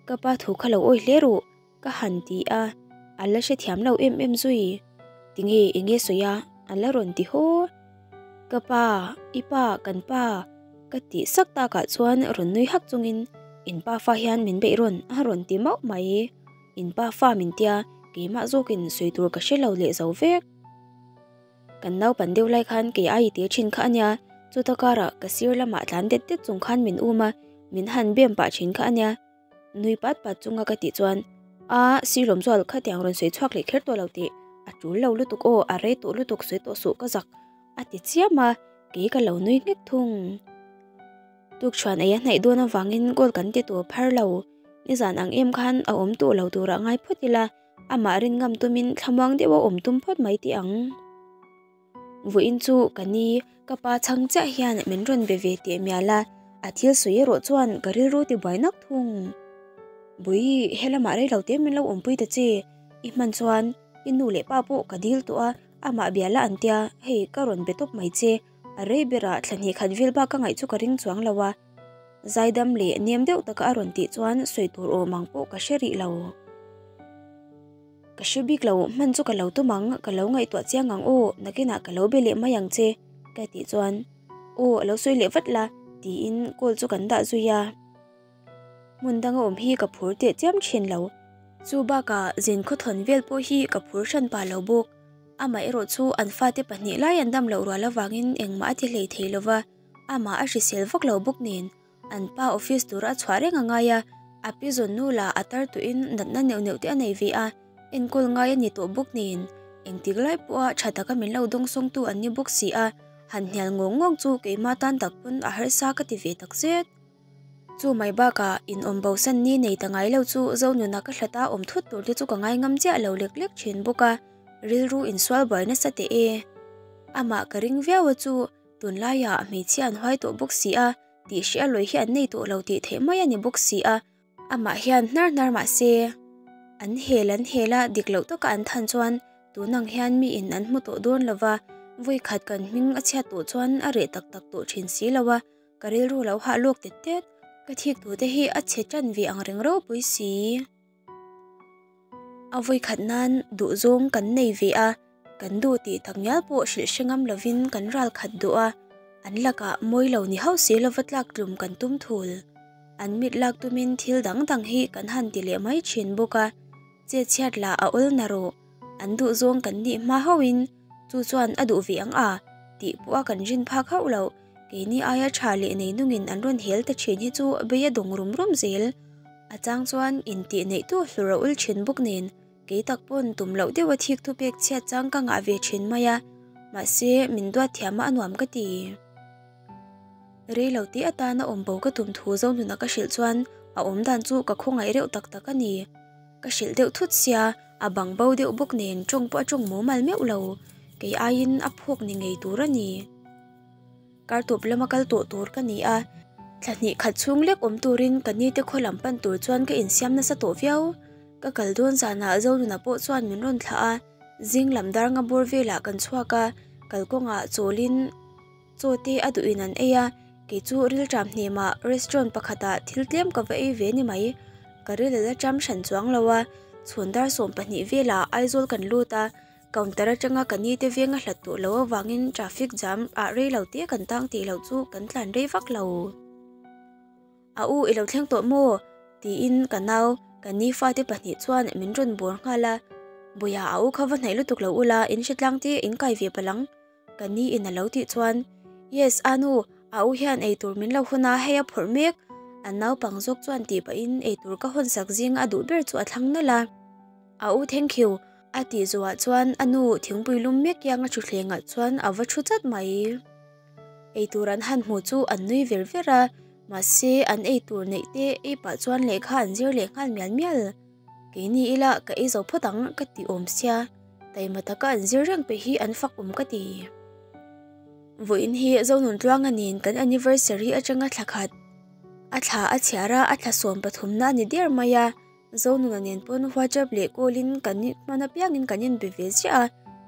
Speaker 1: ka pa thu kha lo awi hle rawh ka han ti a, a la hrethiam lo em em zui. Tinge enge sawi a? A la rawn ti haw. Ka pa, i pa, kan pa ka tih sak takah chuan rawn nui hak chungin in pa fa hian min beih rawn a rawn ti mauh mai. In pa fa min tia keimah zawkin sawi tur ka hre lo leh zo vek. Kan naupan deuh lai khan kei ai te thin kha ania, chuta karah ka sir lamah tlan det det chung khan min um a, min han bem pah thin kha ania. Nui pat pat chunga ka tih chuan, A, sir lawm chuan khatiang rawn sawi chhuak leh kher tawh lo tih, a tul lo lutuk aw, a rei tawh lutuk sawi tawh suh ka zak, a ti chiam a, kei ka lo nui nghek thung. Tukṭhuan ei a hnaih dawn avangin goal kan ti tawh phar lo, nizan ang em khan a awm tawh lo turah ngai phawt ila, Amah rin ngam tumin thlamuang deuh a awm tum phawt mai tih ang. Vawiin chu ka ni, ka pa chhang chiah hian min rawn be ve teh mial a, a thil sawi erawh chuan ka rilru ti buai nak thung. Bui, he lamah rei lo te min lo awmpui ta che, i hman chuan i nu leh pa pawh ka dil tawh a, amah bia la an tia, hei ka rawn be tawp mai che, a rei berah thla hnih khat vel bak ka ngaih chu ka ring chuang lo a. Zaidam leh nem deuh taka a rawn tih chuan sawi tur awm ang pawh ka hre rih lo. Ka hre bik lo, hman chu ka lo tum ang, ka lo ngaihtuah chiang ang aw, nakinah ka lo be leh mai ang che, ka tih chuan aw a lo sawi leh vat la tiin call chu kan dah zui a. Hmun danga awm hi ka phur teh chiam thin lo. Chu bakah zin khawthawn vel pawh hi ka phur hran pah lo bawk. Amaherawh chu an fate pahnih lai an dam loh rual avangin engmah a ti hlei thei lova. Amah a hrisel vak lo bawk nen an pa office tura a chhuah reng a ngai a, a pi zawn nu lah a tar tuhin natna neuh neuh te a nei ve a, enkawl ngai a ni tawh bawk nen Engtik lai pawha tha taka min lo dawngsawngtu an ni bawk si a, han hnial ngawng ngawng chu keima tan tak pawn a harsa ka ti ve takzet. Chu mai bakah inawm bosan ni nei ta ngai lo chu Zonuna ka hlat a awm thut tur te chu ka ngai ngam chiah lo lek lek thin bawk a, rilru insual buai nasa teh e. Amah ka ring viau a chu tunlaiah hmeichhia an huai tawh bawk si a, tih hriat lawi hi an nei tawh lo tih theih mai a ni bawk si a. Amah hian hnar hnar mah se, an hel an hel a, dik loh taka an than chuan tun ang hian miin an hmu tawh dawn lo va, vawi khat kan hming a chhiat tawh chuan a reh tak tak tawh thin si lo a, ka rilru lo hah lawk tet tet. Ka thik tu te hi a chhe tan ve ang reng ropui si. A vawi khat nan duhzawng kan nei ve a, Kan duh tih tak ngial pawh hrilh hre ngam lovin kan ral khat duh a, an lakah mawi lo ni hauh si lova tlak tlum kan tum thul. An mit lak tumin thil dang dang hi kan han ti leh mai thin bawk a, che chhiat lah a awl na rawh, an duh zawng kan nih hma hauhin chu chuan a duh ve ang a tih pawh a kan rin phak hauh loh, keini aia tha leh nei nungin an rawn hel ta thin hi chu bei a dawng rum rum zel. A chang chuan intih neihtu hlur a ul thin bawk nen. Kei tak pawn tum loh deuha thik thu pek chhiat chang ka ngah ve thin mai a, mahse min duat thiam a a nuam ka ti. Rei lo tih atana awm bo ka tum thu Zonuna ka hrilh chuan a awm dan chu ka khawngaih reuh tak tak a ni. Ka hrilh deuh thut sia, a bang bo deuh bawk nen tawng pawh a tawng mumal meuh lo, kei aiin a phawk ni ngei tur a ni. Kar tawp lama kal tawh tur ka ni a, thla hnih khat chhung lek awm turin ka nite khaw lam pan tur chuan ka insiam nasa tawh viau. Ka kal dawn zanah Zonuna pawh chuan min rawn thlah a, zing lam dar nga bawr velah kan chhuak a, kalkawngah chawlin chaw te a duhin an ei a, kei chu rilṭam hnemah restaurant pakhatah thil tlem ka va ei ve ni mai. Ka ril a la ṭam hran chuang lo a, chhun dar 12 velah Aizawl kan lut a, Counter atanga ka ni te veng a hlat tawh loh avangin traffic jam ah rei lo te kan tang tih loh chu kan tlan rei vak lo. A u i lo thleng tawh maw? tiin ka nau, ka ni fate pahnih chuan min rawn bawr nghal a. Bawia a u kha va hnaih lutuk lo ula in hretlang te in kai ve palh ang. Ka ni in a lo tih chuan, Yes, Anu, a u hian eitur min lo hawn a, hei a phawrh mek. An naupang zawk chuan tih pahin eitur ka hawn sak zing a duh ber chu a thlang nawlh a. A u thank you, a tih zawhah chuan a nu thingpui lum mek kianga thutthlengah chuan a va thu chat mai. Eitur an han hmuh chu an nui ver ver a, mahse an eitur neih te ei pah chuan lehkha an zir leh nghal mial mial. Keini ila ka ei zo phawt ang ka ti awm sia, taima taka an zir reng peh hi an fak awm ka ti. Vawiin hi Zonuntluanga nen kan anniversary atanga thla khat a thla a chhiar a, a thla 13 na a ni der mai a. Zonuna nen pawn WhatsApp leh call in kan hman apiangin kan inbe ve ziah a,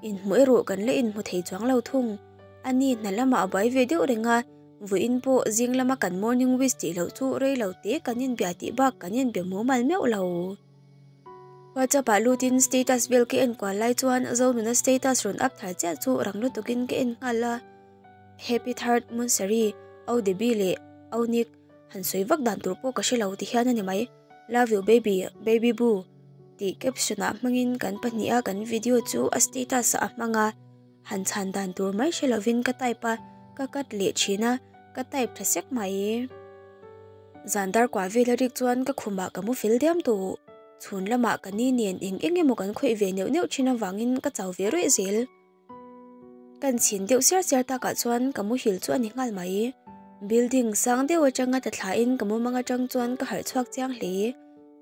Speaker 1: inhmuh erawh kan la inhmu thei chuang lo thung. A ni hna lamah a buai ve deuh reng a, vawiin pawh zing lama kan morning wish tih loh chu rei lo te kan inbia tih bak kan inbe mumal meuh lo. WhatsApp ah lutin status vel ka en kual lai chuan Zonuna status rawn up thar chiah chu rang lutukin ka en nghal a, Happy Third Moonsari, Au Debbie leh Au Nick han sawi vak dan tur pawh ka hre lo ti hian a ni mai. Love you baby, baby boo tih caption ah hmangin kan pahniha kan video chu a status ah a hmang a, han chhan dan tur mai hre lovin ka type a, ka cut leh thin a, ka type tha sek mai. Zan dar kuah vel a rik chuan ka khumah ka mu fel diam tawh. Chhun lamah ka ni nen eng eng emaw kan khawih ve neuh neuh thin avangin ka chau ve rawih zel. Kan chhin deuh siar siar takah chuan ka muhil chu a ni nghal mai. Building sang deuh atanga ta thlain ka mumang atang chuan ka harh chhuak chiang hle.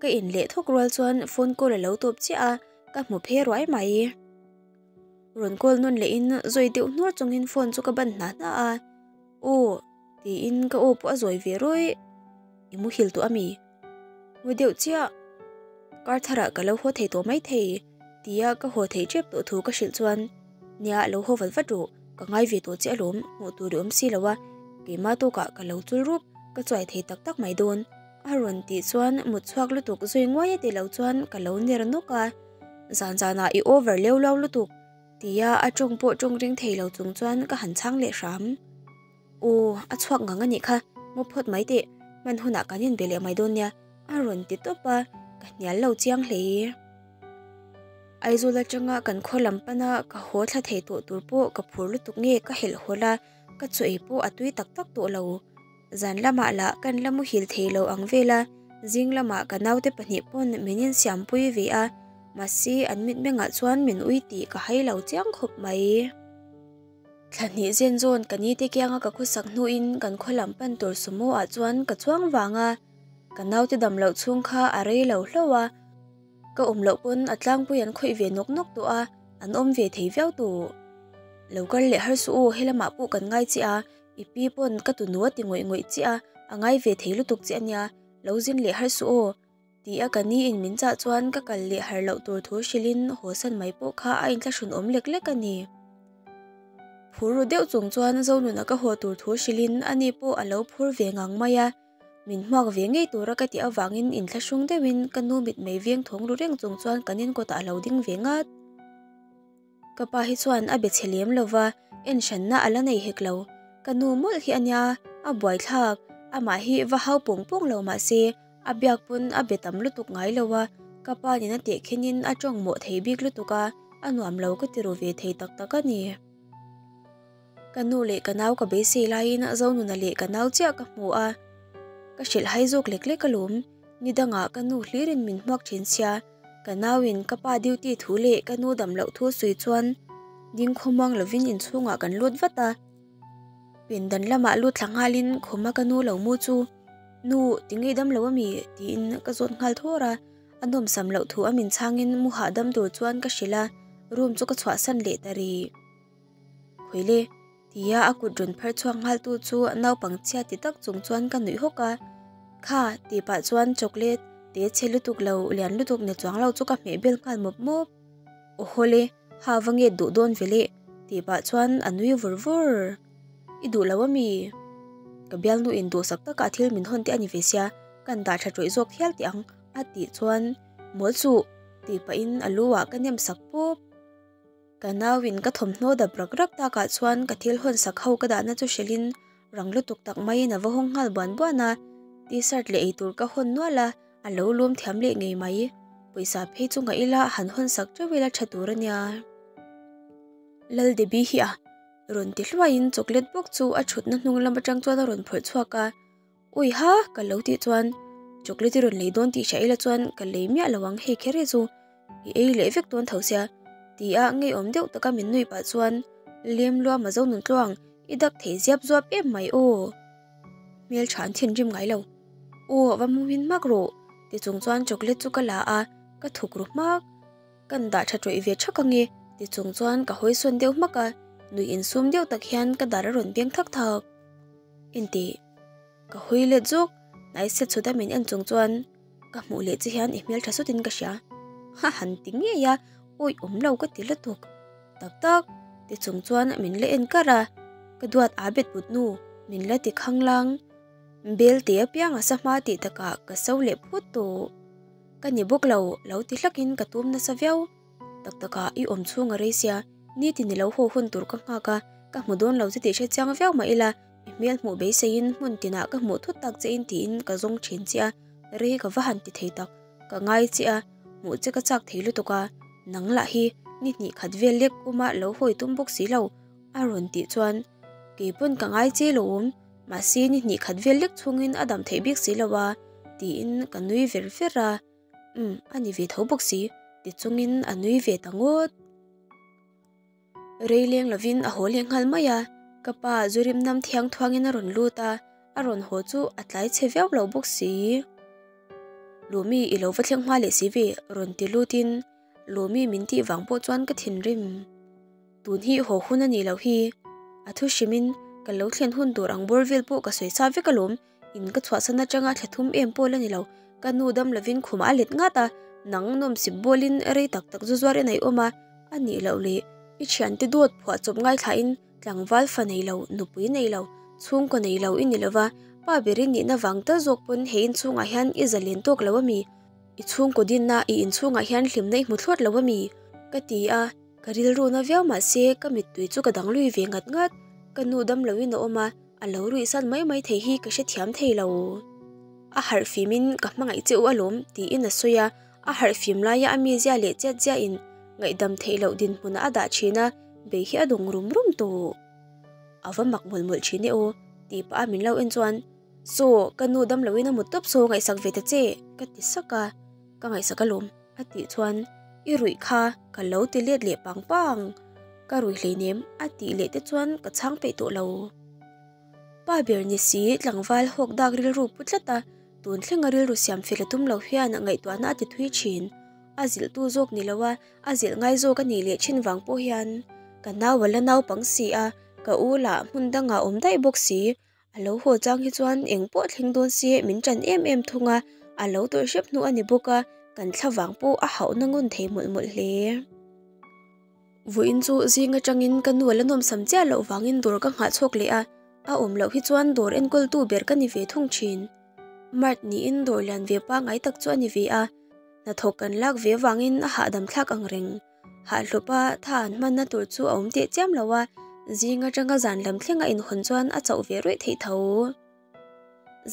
Speaker 1: Ka in leh thawk rual chuan phone call a lo tawp chiah a, ka hmu phe ruai mai. Rawn call nawn lehin zawi deuh hnuar chungin phone chu ka ban hna hna a. Aw tiin ka aw pawh a zawi ve rawih. I muhil tawh a mi? Mu deuh chiah. Kar tharah ka lo haw thei tawh mai thei tia ka haw theih tep tawh thu ka hrilh chuan nia lo haw vat vat rawh ka ngai ve tawh che alawm hmuh tur i awm si lo a keimah tawkah ka lo chul rup ka chuai thei tak tak mai dawn a rawn tih chuan mut chhuak lutuk zui nguai a ti lo chuan ka lo ner nawk a zan zanah i over leu lo lutuk tia a tawng pawh tawng ring thei lo chung chuan ka han chhang leh hram. Aw, a chhuak ngang a nih kha, mu phawt mai teh, hman hunah kan inbe leh mai dawn nia, a rawn ti tawp a, ka hnial lo chiang hle. Aizawl atanga kan khaw lam pana ka haw thla thei tawh tur pawh ka phur lutuk nge ka helh hawl a, ka chaw ei pawh a tui tak tak tawh lo. Zan lamah lah kan la muhil thei lo ang vel a, zing lamah ka naute pahnih pawn min insiampui ve a. Mahse an mitmengah chuan min ui tih ka hai lo chiang khawp mai. Thla hnih zen zawn ka ni te kianga ka khusak hnuin kan khaw lam pan tur sumo ah chuan ka chuang vang a, ka naute dam loh chhung kha a rei lo hlauh a, ka awm loh pawn a tlangpui an khawih ve nawk nawk tawh a, an awm ve thei viau tawh. Lo kal leh har suh u, helamah pawh kan ngai che a, i pi pawn ka tunu a ti ngawih ngawih che a, a ngai ve thei lutuk che ania, lo zin leh har suh aw. Ti a ka ni in min chah chuan ka kal leh har loh tur thu hrilhin haw san mai pawh kha a inthlahrun awm lek lek a ni. Phur ru deuh chung chuan Zonuna ka haw tur thu hrilhin ani pawh a lo phur ve ngang mai a, min hmuak ve ngei tura ka tih avangin inthlahrung deuhin ka nu mitmei veng thawng ru reng chung chuan kan inkawtah a lo ding ve ngat. Ka pa hi chuan a be chhe lem lo va, en hranna a la nei hek lo. Ka nu mawlh hi a nia, a buaithlak, amah hi va hau pawng pawng lo mah se, a biak pawn a be tam lutuk ngai lo a, ka pa nena tehkhenin a tawng mawh thei bik lutuk a, a nuam lo ka ti ru ve thei tak tak a ni. Ka nu leh ka nau ka beisei laiin Zonuna leh ka nau chiah ka hmu a, ka hrilh hai zawk lek lek alawm, ni dangah ka nu hlirin min hmuak thin sia, Ka nauin ka pa duty thu leh ka nu dam loh thu sawi chuan ding khawmuang lovin inchhungah kan lut vat a. Pindan lamah lut thla nghalin khuma ka nu lo mu chu, Nu, tinge dam lo ami? tiin ka zawt nghal thawr a. A nawmsam loh thu a min chhangin mu hahdam tur chuan ka hrilh a, room chu ka chhuahsan leh ta rih. Khawile, Tia a kut rawn phar chhuak nghal tu chu naupang chhia ti tak chung chuan ka nuih hawk a. Kha, tih pah chuan chocolate te chhe lutuk lo, lian lutuk ni chuang lo chu ka hmeh bel nghal mawp mawp. Aw hawle, ha va nge duh dawn ve le, tih pah chuan a nui vur vur. I duh lo ami? Ka bialnu in duhsak taka thil min hawn te a ni ve sia, kan dah tha tawih zawk hial teh ang, a tih chuan mawl suh, tih pahin a lu ah ka nem sak pawp. Ka nauin ka thawmhnaw dap rak rak takah chuan ka thil hawn sak ho ka dahna chu hrilhin rang lutuk tak maiin a va hawng nghal buan buan a, t-shirt leh eitur ka hawn nual a, a lo lum thiam leh ngei mai. Pawisa phei chu ngaih ila han hawn sak teuh ila tha tur a nia. Lal Debbie hi a rawn ti hluaiin chocolate bawk chu a thutna hnung lam atang chuan a rawn phawrh chhuak a, Ui ha! Ka lo tih chuan chocolate i rawn lei dawn tih hria ila chuan ka lei miah lo ang hei kher hi chu i ei leh vek dawn tho sia ti a ngeiawm deuh taka min nui pah chuan lem luam a zo nun tluang i dak thei ziap zuap em mai aw hmeltha an thinrim ngai lo aw va mu min hmak rawh ti chung chuan chocolate chu ka la a ka thuk ru hmak kan dah tha tawih ve thak ange ti chung chuan ka hawi sawn deuh hmak a nuih insum deuh tak hian ka dar a rawn beng thak thak. Intih ka hawi let zawk, hnai set chhuta min en chung chuan ka hmuh leh che hian i hmel tha sawtin ka hria. Ha han ti ngei a, awi awm lo ka ti lutuk. Tak tak ti chung chuan min la en kar a, ka duat aa bet but nu min la ti khanglang. Bel te apiang a sa hma tih takah ka so leh phut tawh. Ka ni bawk lo, lo ti hlakin ka tum nasa viau. Tak takah i awm chhung a rei sia, nitin i lo haw hun tur ka nghak a, ka hmu dawn lo che tih hre chiang viau mah ila, i hmel hmuh beiseiin hmun tinah ka hmuh thut tak che in tiin ka zawng thin che a, rei ka va han ti thei tak, ka ngai che a, hmuh che ka chak thei lutuk a, nang lah hi ni hnih khat vel lek kuma lo hawi tum bawk si lo a rawn tih chuan kei pawn ka ngai che lo awm, mahse ni hnih khat vel lek chhungin a dam theih bik si lo a tiin ka nui ver ver a. Umm, a ni ve tho bawk si, ti chungin a nui ve ta ngawt. Rei leng lovin a haw leh nghal mai a, ka pa Zurim nam thiang thuangin a rawn lut a, a rawn haw chu a tlai chhe viau lo bawk si. Lumi i lo va thleng hma leh si ve, rawn ti lutin Lumi min tih vang pawh chuan ka thinrim. Tun hi haw hun a nih loh hi, a thu hrimin ka lo thlen hun tur ang bawr vel pawh ka sawi sa vek alawm, In ka chhuahsan atanga thla thum em pawh la ni lo, ka nu dam lovin khumah a let ngat a, nang nawmsip bawlin rei tak tak zu zuar en a i awm a, a nih loh leh i thiante dawt phuah chawp ngaithlain tlangval fa nei lo, nupui nei lo, chhungkaw nei lo i ni lova, pa ber i nihna vang tal zawk pawn he inchhungah hian i zalen tawk lo a mi? I chhungkaw dinna i inchhungah hian hlimna i hmu thlawt lo a mi? Ka ti a, ka rilru na viau mahse ka mittui chu ka dang lui ve ngat ngat, ka nu dam loin a awm a, A lo ruih san mai mai thei hi ka hrethiam thei lo. A harh fimin ka hmangaih che u alawm tiin a sawi a, a harh fim laia a mizia leh chet ziahin ngaihdam theih loh dinhmunah a dah thin a, bei hi a dawng rum rum tawh. A va mak mawlh mawlh thin e aw tih pah a min lo en chuan, Saw, ka nu dam loin a mut tawp saw ngaihsak ve ta che ka ti sak a, ka ngaihsak alawm a tih chuan. I ruih kha ka lo ti let leh pang pang. Ka rui hleinem a tih leh te chuan ka chhang peih tawh lo. Pa ber ni si tlangval hawk dak rilru pu tlat a, tun thlenga rilru siam fel a tum lo hian ngaihtuahna a ti thui thin. A zilhtu zawk ni lo a, a zilh ngai zawk a nih leh thin vang pawh hian ka nau a la naupang si a, ka u lah hmun dangah awm daih bawk si. A lo haw chang hi chuan eng pawh thleng dawn se min ṭan em em thung a, a lo tawih hrep hnu a ni bawk a, kan thla vang pawh a hauhna ngun thei mawlh mawlh hle. Vawiin chu zing atangin ka nu a la nawmsam chiah loh vangin dawr ka nghah chhuak leh a, a awm loh hi chuan dawr enkawltu ber ka ni ve thung thin. Mart niin dawr lian ve pangngai tak chu a ni ve a, hnathawk kan lak ve vangin a hahdam thlak ang reng. Hahhlawpa tha an hmanna tur chu a awm teh chiam lo a, zing atanga zan lam thlenga inhawn chuan a chauh ve ruih theih tho.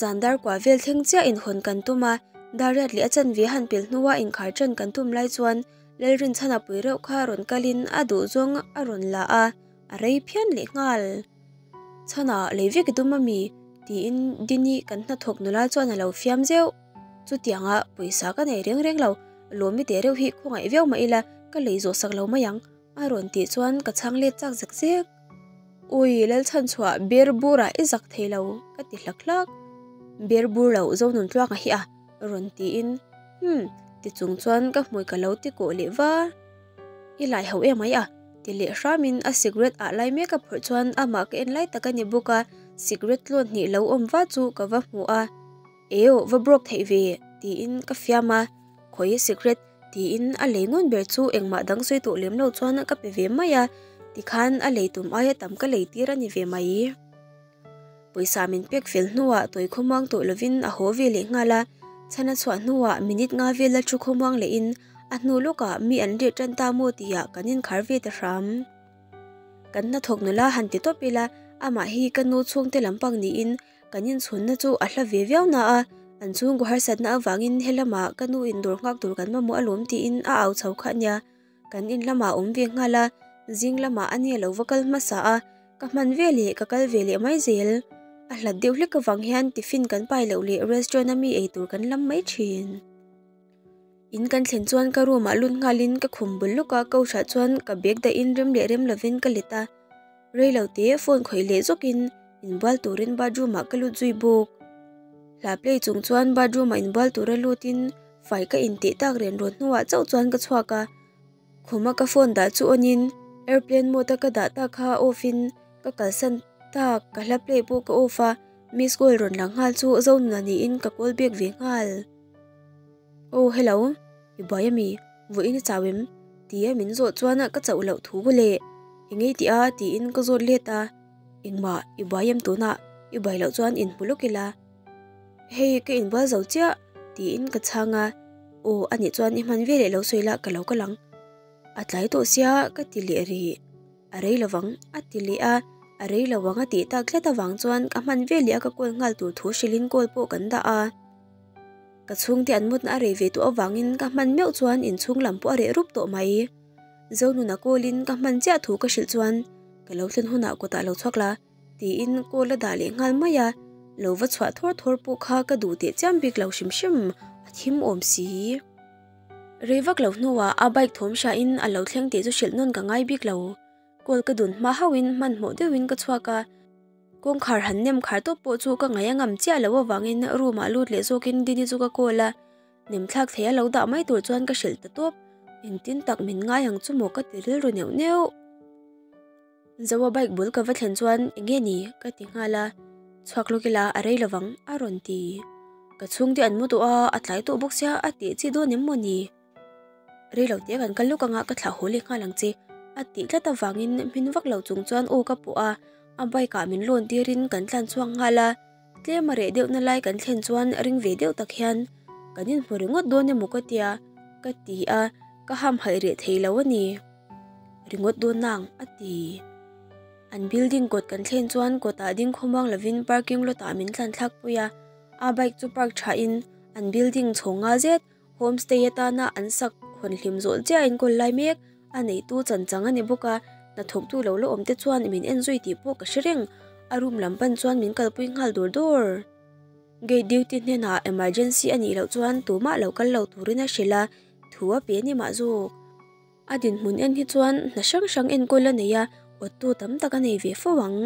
Speaker 1: Zan dar kua vel thleng chiah inhawn kan tum a, dar riat leh a chanve han pel hnua inkhar ṭan kan tum lai chuan Lalrinchhana pui reuh kha rawn kalin a duh zawng a rawn la a, a rei phian leh nghal. Chhana lei vek i tum a mi? tiin Dini kan hnathawk nula chuan a lo fiam zeuh. Chutianga pawisa ka nei reng reng lo, lawmi teh reuh hi khawngaih viau mah ila ka lei zawh sak lo mai ang a rawn tih chuan ka chhang let chak zek zek. Ui Lalchhanchhuah ber burah i zak thei lo ka ti hlak hlak. Ber bur loh Zonun tluanga hi a rawn tiin hmm ti chung chuan ka hmui ka lo ti kawh leh va. I lai ho em mai a ti leh hramin a cigarette ah lai mek a phawrh chuan amah ka en lai tak a ni bawk a, cigarette tlawn hnih lo awm va chu ka va hmu a. Eo va broke theih ve tiin ka fiam a, khawi cigarette Tiin a lei ngun ber chu engmah dang sawi tawh lem lo chuan ka pe ve mai a, tikhan a lei tum aia tam ka lei tir a ni ve mai. Pawisa min pek fel hnuah tawi khawmuang tawh lovin a haw ve leh nghal a, chhan a chhuah hnuah minute nga vel a thu khawmuang lehin a hnu lawkah mi an riah tan ta maw tihah kan inkhar ve ta hram. Kan hnathawk nula han ti tawp ila, amah hi ka nu chhungte lampang niin Kan inchhunna chu a hla ve viau na a, an chhungkaw harsatna avangin helamah ka nu in dawr nghak tur kan mamawh alawm tiin a au chho kha ania. Kan in lamah a awm ve nghal a, zing lamah a nia lo va kal hmasa a, ka hman ve leh ka kal ve leh mai zel. A hlat deuh hlek avang hian tiffin kan pai loh leh restaurant a mi ei tur kan lam mai thin. In kan thlen chuan ka room ah lut nghalin ka khum bul lawk a couch ah chuan ka bag dahin rem leh rem lovin ka let a. Rei lo te phone khawih leh zawkin inbual turin bathroom ah ka lut zui bawk. Hla play chung chuan bathroom ah inbual tura lutin fai ka intih tak ren rawn hnuah chauh chuan ka chhuak a. Khuma ka phone dah chu on in airplane mode a ka dah tak kha off in ka kalsan tak ka hla play pawh ka off a, miss call rawn lang nghal chu Zonuna niin ka call back ve nghal. Aw hello, i buai ami? Vawiin i chau em? Tia min zawh chuan ka chauh loh thu leh eng ei tih a tiin ka zawt let a, engmah i buai em tunah i buai loh chuan inhmu lawk ila hei ka inbual zo chiah tiin ka chhang a, aw anih chuan i hman veleh lo sawi la ka lo kal ang a tlai tawh sia ka ti leh rih a rei lovang a ti leh a, a rei lo ang a tih tak tlat avang chuan ka hman veleh a ka call nghal tur thu hrilhin call pawh kan dah a. Ka chhungte an mutna a rei ve tawh avangin ka hman meuh chuan inchhung lam pawh a reh rup tawh mai. Zonuna call-in ka hman chiah thu ka hrilh chuan ka lo thlen hunah kawtah lo chhuak la tiin call a dah leh nghal mai a, lo va chhuah thawr thawr pawh kha ka duh teh chiam bik lo hrim hrim, a thim awm si. Rei vak lo hnuah a bike thawm hriain a lo thleng tih chu hrilh nawn ka ngai bik lo. Call ka dun hma hauhin hmanhmawh deuhin ka chhuak a. Kawngkhar han nem khar tawp pawh chu ka ngaih a ngam chiah loh avangin room ah lut leh zawkin Dini chu ka call a, nem thlak thei a lo dah mai tur chuan ka hrilh ta tawp. Engtin tak min ngai ang chu maw ka ti rilru neuh neuh. Zoa bike bul ka va thlen chuan enge ni ka ti nghal a, chhuak lawk ila a rei lovang a rawn ti. Ka chhungte an mu tawh a, a tlai tawh bawk sia a tih chi dawn em maw ni? Rei lo te kan kal lawk anga ka thlah haw leh nghal ang che a tih tlat avangin hmin vak lo chung chuan aw ka pawh a, a bike ah min lawn tirin kan tlan chhuak nghal a, tlem a reh deuh na lai kan thlen chuan ring ve deuh tak hian kan inhmu ringawt dawn emaw ka tia ka ti a, ka hamhaih reh thei lo a ni. Ringawt dawn nang a ti. An building kawt kan thlen chuan kawtah ding khawmuang lovin parking lot ah min tlan thlak pui a, a bike chu park tha in an building chhawng nga zet Homestay atana an sak hawn hlim zawh chiah enkawl lai mek a neitu chan chang a ni bawk a, hnathawktu lo la awm te chuan min en zui tih pawh ka hre reng. A room lam pan chuan min kalpui nghal dur dur. Gate duty hnenah emergency a nih loh chuan tumah lo kal lo turin a hrilh a, thu a pe a ni mah zawk. A dinhmun en hi chuan hna hrang hrang enkawl a nei a, awttu tam tak a nei ve fo ang.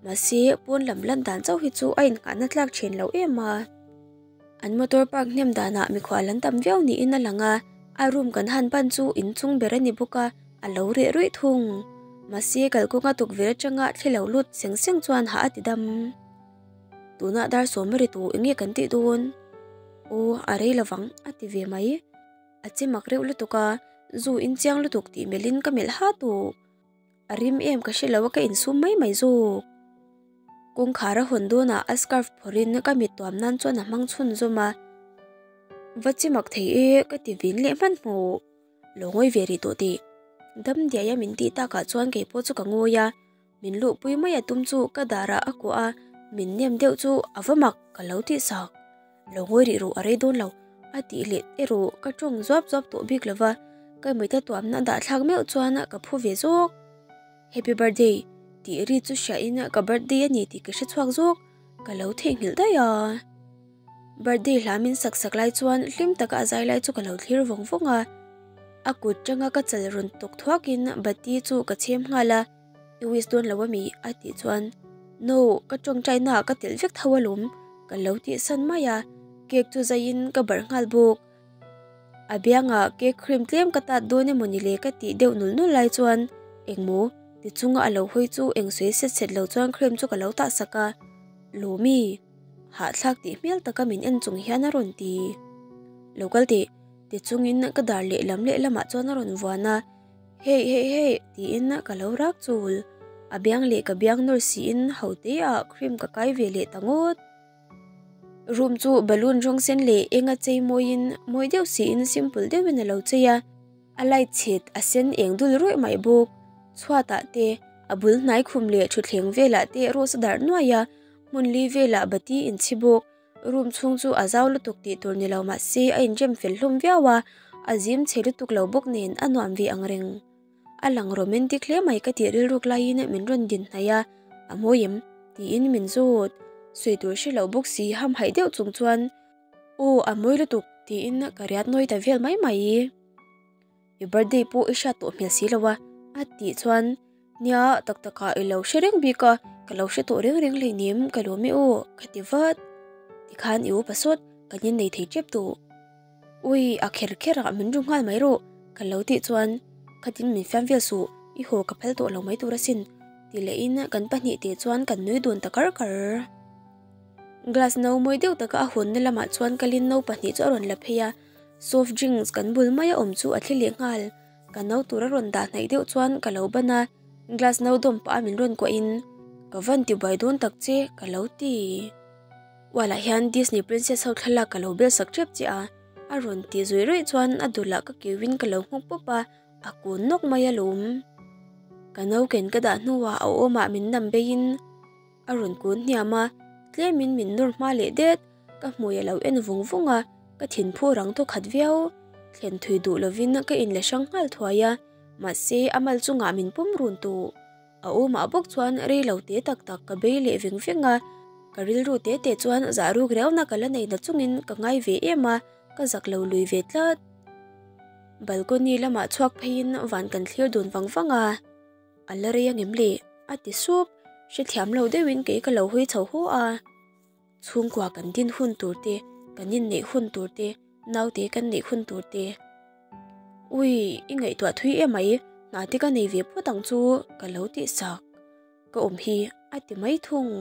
Speaker 1: Mahse, pawn lam lan dan chauh hi chu a innghahna tlak thin lo em a. An motor park hnem danah mikhual an tam viau niin a lang a, a room kan han pan chu inchung ber a ni bawk a, a lo reh ruih thung. Mahse, kalkawnga tukverh atanga thli lo lut seng seng chuan hah a ti dam. Tunah dar sawm a ri tawh eng nge kan tih dawn? Aw, a rei lovang, a ti ve mai. A che mak reuh lutuk a, zu in chiang lutuk tih melhin ka melh ha tawh. A rim em ka hre lo a ka insum mai mai zawk. Kawngkhar a hawn dawnah a scarf phawrhin ka mit tuam nan chuan a hmang chhunzawm a. Va che mak thei e ka ti vin leh hmanhmawh. Lo ngawi ve rih tawh teh. Dam diai a min tih takah chuan kei pawh chu ka ngawi a. Min luhpui mai a tum chu ka darah a kuah a, min nem deuh chu a va mak ka lo tih sak. Lo ngawi rih rawh a rei dawn lo a tih leh erawh ka tawng zuap zuap tawh bik lo va, ka mita tuamna dahthlak meuh chuan ka phu ve zawk. Happy birthday tih ri chu hriahin ka birthday a ni tih ka hre chhuak zawk, ka lo theihnghilh daih a. Birthday hla min sak sak lai chuan hlim taka a zai lai chu ka lo thlir vawng vawng a, a kut tanga ka chal rawn tawk thuakin bati chu ka chhem nghal a. I wish dawn lo ami? A tih chuan No, ka tawngtai naah ka telh vek tho alawm ka lo tih san mai a, cake chu zaiin ka barh nghal bawk. A biangah cake cream tlem ka tat dawn emaw ni le ka tih deuh nul nul lai chuan Engmaw? Ti chunga a lo hawi chu eng sawi set set lo chuan cream chu ka lo tah sak a, Lawmi, hahthlak tih hmel taka min en chung hian a rawn ti. Lo kal teh, ti chungin ka dar lehlam lehlamah chuan a rawn vuan a. Hey hey hey tiin ka lo rak chul. A biang leh ka biang nawr siin ho te ah cream ka kai ve leh ta ngawt. Room chu balloon rawng sen leh eng a chei mawiin mawi deuh siin simple deuhin a lo chei a. A light chhit a sen eng dul ruih mai bawk. Chhuatah te a bul hnai khum leh thutthleng velah te rose a darh nuai a, hmun li velah bati inchhi bawk. Room chhung chu a zau lutuk tih tur ni lo mahse a inrem fel hlawm viau a, a zim chhe lutuk lo bawk nen a nuam ve ang reng. A lang romantic hle mai ka tih rilruk laiin min rawn din hnaih a, a mawi em? tiin min zawt. Sawi tur hre lo bawk si hamhaih deuh chung chuan Aw a mawi lutuk tiin ka riat nawi ta vel mai mai. I birthday pawh i hriat tawh hmel si lo a, a tih chuan Nia, tak takah i lo hre reng bik a, ka lo hre tawh reng reng hleinem ka lawm e aw, ka ti vat. Tikhan i upa sawt, kan innei thei tep tawh. Ui, a kher kher ah min ru nghal mai rawh, ka lo tih chuan khatin min fiam vel suh, i haw ka phal tawh lo mai tur asin, ti lehin kan pahnih teh chuan kan nui dun ta kar kar. Glass no mawi deuh taka a hawnna lamah chuan kalin no pahnih chu a rawn la phei a, soft drinks kan bul maia awm chu a thli leh nghal. Ka no tur a rawn dah hnaih deuh chuan ka lo ban a, glass no dawm pah a min rawn kuah in ka van ti buai dawn tak che ka lo ti. Ualah hian Disney princess ho thlalak ka lo bel sak tep che a, a rawn ti zui ruih chuan a dulah ka kiu in ka lo nghuk pawp a, a kun nawk mai alawm. Ka no ken ka dah hnuah a awmah min nam bei in A rawn kun hniam a, tlemin min nawr hma leh det, ka hmui a lo en vung vung a, ka thinphu rang thaw khat viau. Thlen thui duh lovin ka inla hrang nghal thuai a, mahse a mal chungah min pawm run tawh. A awmah bawk chuan rei lo te tak tak ka bei leh veng veng a, ka rilru te te chuan zah ruk riauna ka la nei na chungin ka ngai ve em a, ka zak lo lui ve tlat. Balcony lamah chhuak pheiin van kan thlir dun vang vang a. A la rei angem le? A ti sup. Hrethiam lo deuhin kei ka lo hawi chho haw a. Chhungkua kan din hun tur te, kan inneih hun tur te, naute kan neih hun tur te. Ui, i ngaihtuah thui em mai, hna te ka nei ve phawt ang chu ka lo tih sak. Ka awm hi a ti mai thung.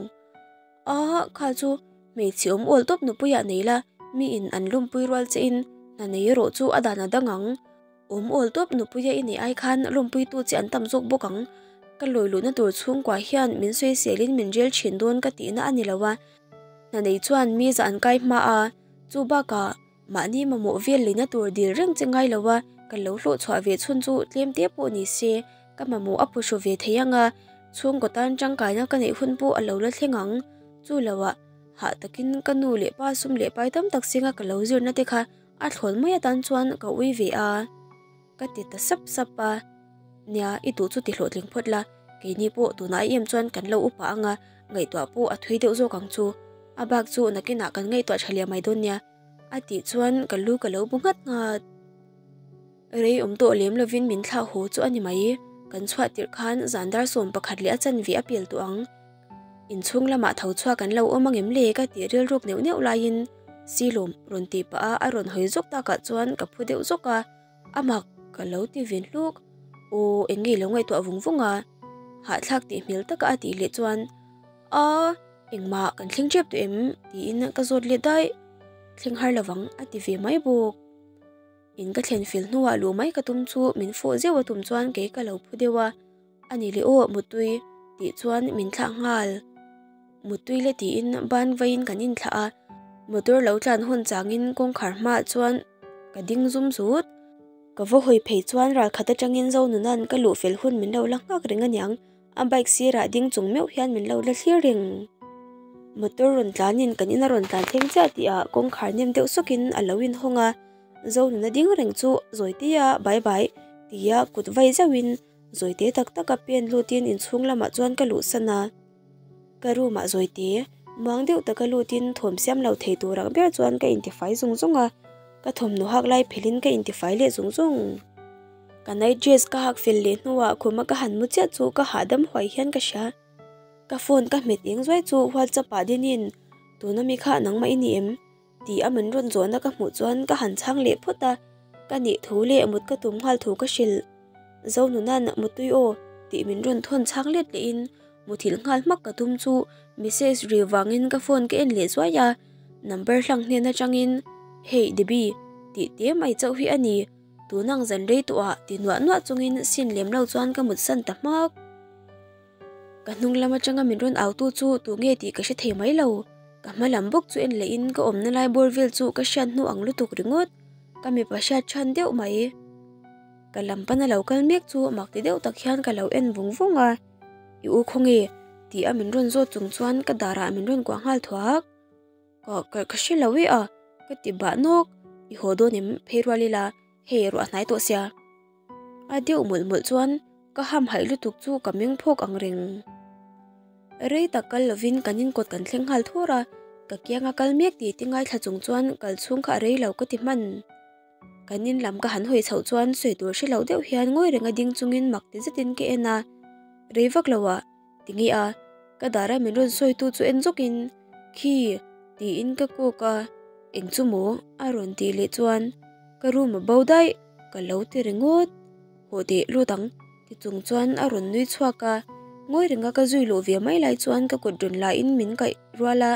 Speaker 1: A, kha chu hmeichhe awm awl tawp nupuiah nei la, miin an lawmpui rual che in hna nei erawh chu a dan a dang ang. Awm awl tawp nupuia i neih ai khan lawmpuitu che an tam zawk bawk ang. Ka lawi luhna tur chhungkua hian min sawiselin min rel thin dawn ka tihna a ni lo a. Hna nei chuan mi zah an kai hma a, chu bakah mahni mamawh vel leina tur dil reng che ngai lo a, ka lo hlawh chhuah ve chhun chu tlem te pawh ni se, ka mamawh a phuhru ve thei ang a, chhungkaw tan tangkaina ka neih hun pawh a lo la thleng ang. Chu loah hah takin ka nu leh pa sum leh pai tam tak singa ka lo zirna te kha A thlawn mai atan chuan ka ui ve a, ka ti ta sap sap a. Nia, i duh chu ti hlawhtling phawt la, keini pawh tunah em chuan kan lo upa ang a, ngaihtuah pawh a thui deuh zawk ang chu. A bak chu nakinah kan ngaihtuah tha leh mai dawn nia, a tih chuan ka lu ka lo bu nghat nghat. Rei awm tawh lem lovin min thlah haw chu a ni mai. Kan chhuah tirh khan zan dar 11 leh a chanve a pel tawh ang. Inchhung lamah tho chhuak an lo awm angem le ka tih rilruk neuh neuh laiin Silawm rawn tih pah a a rawn hawi zawk takah chuan ka phu deuh zawk a, a mak ka lo ti vin hluk. Aw eng nge lo ngaihtuah vung vung a? Hahthlak tih hmel taka a tih leh chuan A engmah kan thleng tep tawh em? tiin ka zawt let daih. Thleng har lovang a ti ve mai bawk. In ka thlen fel hnuah luh mai ka tum chu min fawh zeuh a tum chuan kei ka lo phu deuh a, A ni leh aw Muttui tih chuan min thlah nghal. Muttui le tiin ban vaiin kan inthlah a, motor lo tlan hawn changin kawngkhar hmaah chuan ka ding zum zut. Ka va hawi phei chuan ralkhat atangin Zonuna'n ka luh fel hun min lo la nghak reng aniang. A bike sirah ding chung meuh hian min lo la thlir reng. Motor rawn tlanin kan in a rawn tlan thleng chiah tih ah kawngkhar nem deuh sawkin a lo inhawng a, Zonuna ding reng chu Zawitea bye bye tia kut vai zauhin Zawite tak taka pen lutin inchhung lamah chuan ka luhsan a. Ka room ah Zawite muang deuh taka lutin thawm siam lo thei tur ang ber chuan ka intifai zung zung a, ka thawmhnaw hak lai phelhin ka intifai leh zung zung. Ka night dress ka hak fel leh hnuah khuma ka han mu chiah chu ka hahdam huai hian ka hria. Ka phone ka hmet eng zuai chu WhatsApp ah dinin tuna mi kha nangmah i ni em? tih a min rawn zawhna ka hmuh chuan ka han chhang leh phawt a, ka nih thu leh mut ka tum nghal thu ka hrilh. Zonuna'n mutui aw tih min rawn thawn chhang let lehin muthilh nghal hmak ka tum chu message ri vangin ka phone ka en leh zuai a, number hlang hnen atangin Hey Debbie tih te mai chauh hi a ni. Tunang zan rei tawhah ti nuah nuah chungin sin lem lo chuan ka mutsan ta hmak. Ka hnung lam atanga min rawn au tu chu tu nge tih ka hre thei mai lo. Ka hma lam bawk chu en lehin ka awmna lai bawr vel chu ka hriat hnu ang lutuk ringawt. Ka mipa hriat than deuh mai. Ka lam pana lo kal mek chu mak ti deuh tak hian ka lo en vung vung a. I u khawnge? Tih a min rawn zawt chung chuan ka darah min rawn kuah nghal thuak. Ka ka ka hre lo e a, ka ti bah nawk, i haw dawn em phei rual ila hei ruah hnai tawh sia. A deuh mawlh mawlh chuan ka ham haih lutuk chu ka meng phawk ang reng. Rei tak kal lovin kan inkawt kan thleng nghal thur a, ka kianga kal mek tih ti ngaithla chung chuan kal chhung kha a rei lo ka ti hman. Kan in lam ka han hawi chhoh chuan sawi tur hre lo deuh hian ngawi renga ding chungin mak ti zetin ka en a, rei vak lo ah tinge a ka dara min rawn sawi tu chu en zawkin khi tiin ka kawk a, eng chu maw a rawn tih leh chuan ka room a bo daih ka lo ti ringawt, haw teh lut ang ti chung chuan a rawn nui chhuak a, ngawi renga ka zui luh ve mai lai chuan ka kut rawn la in min kaih rual a,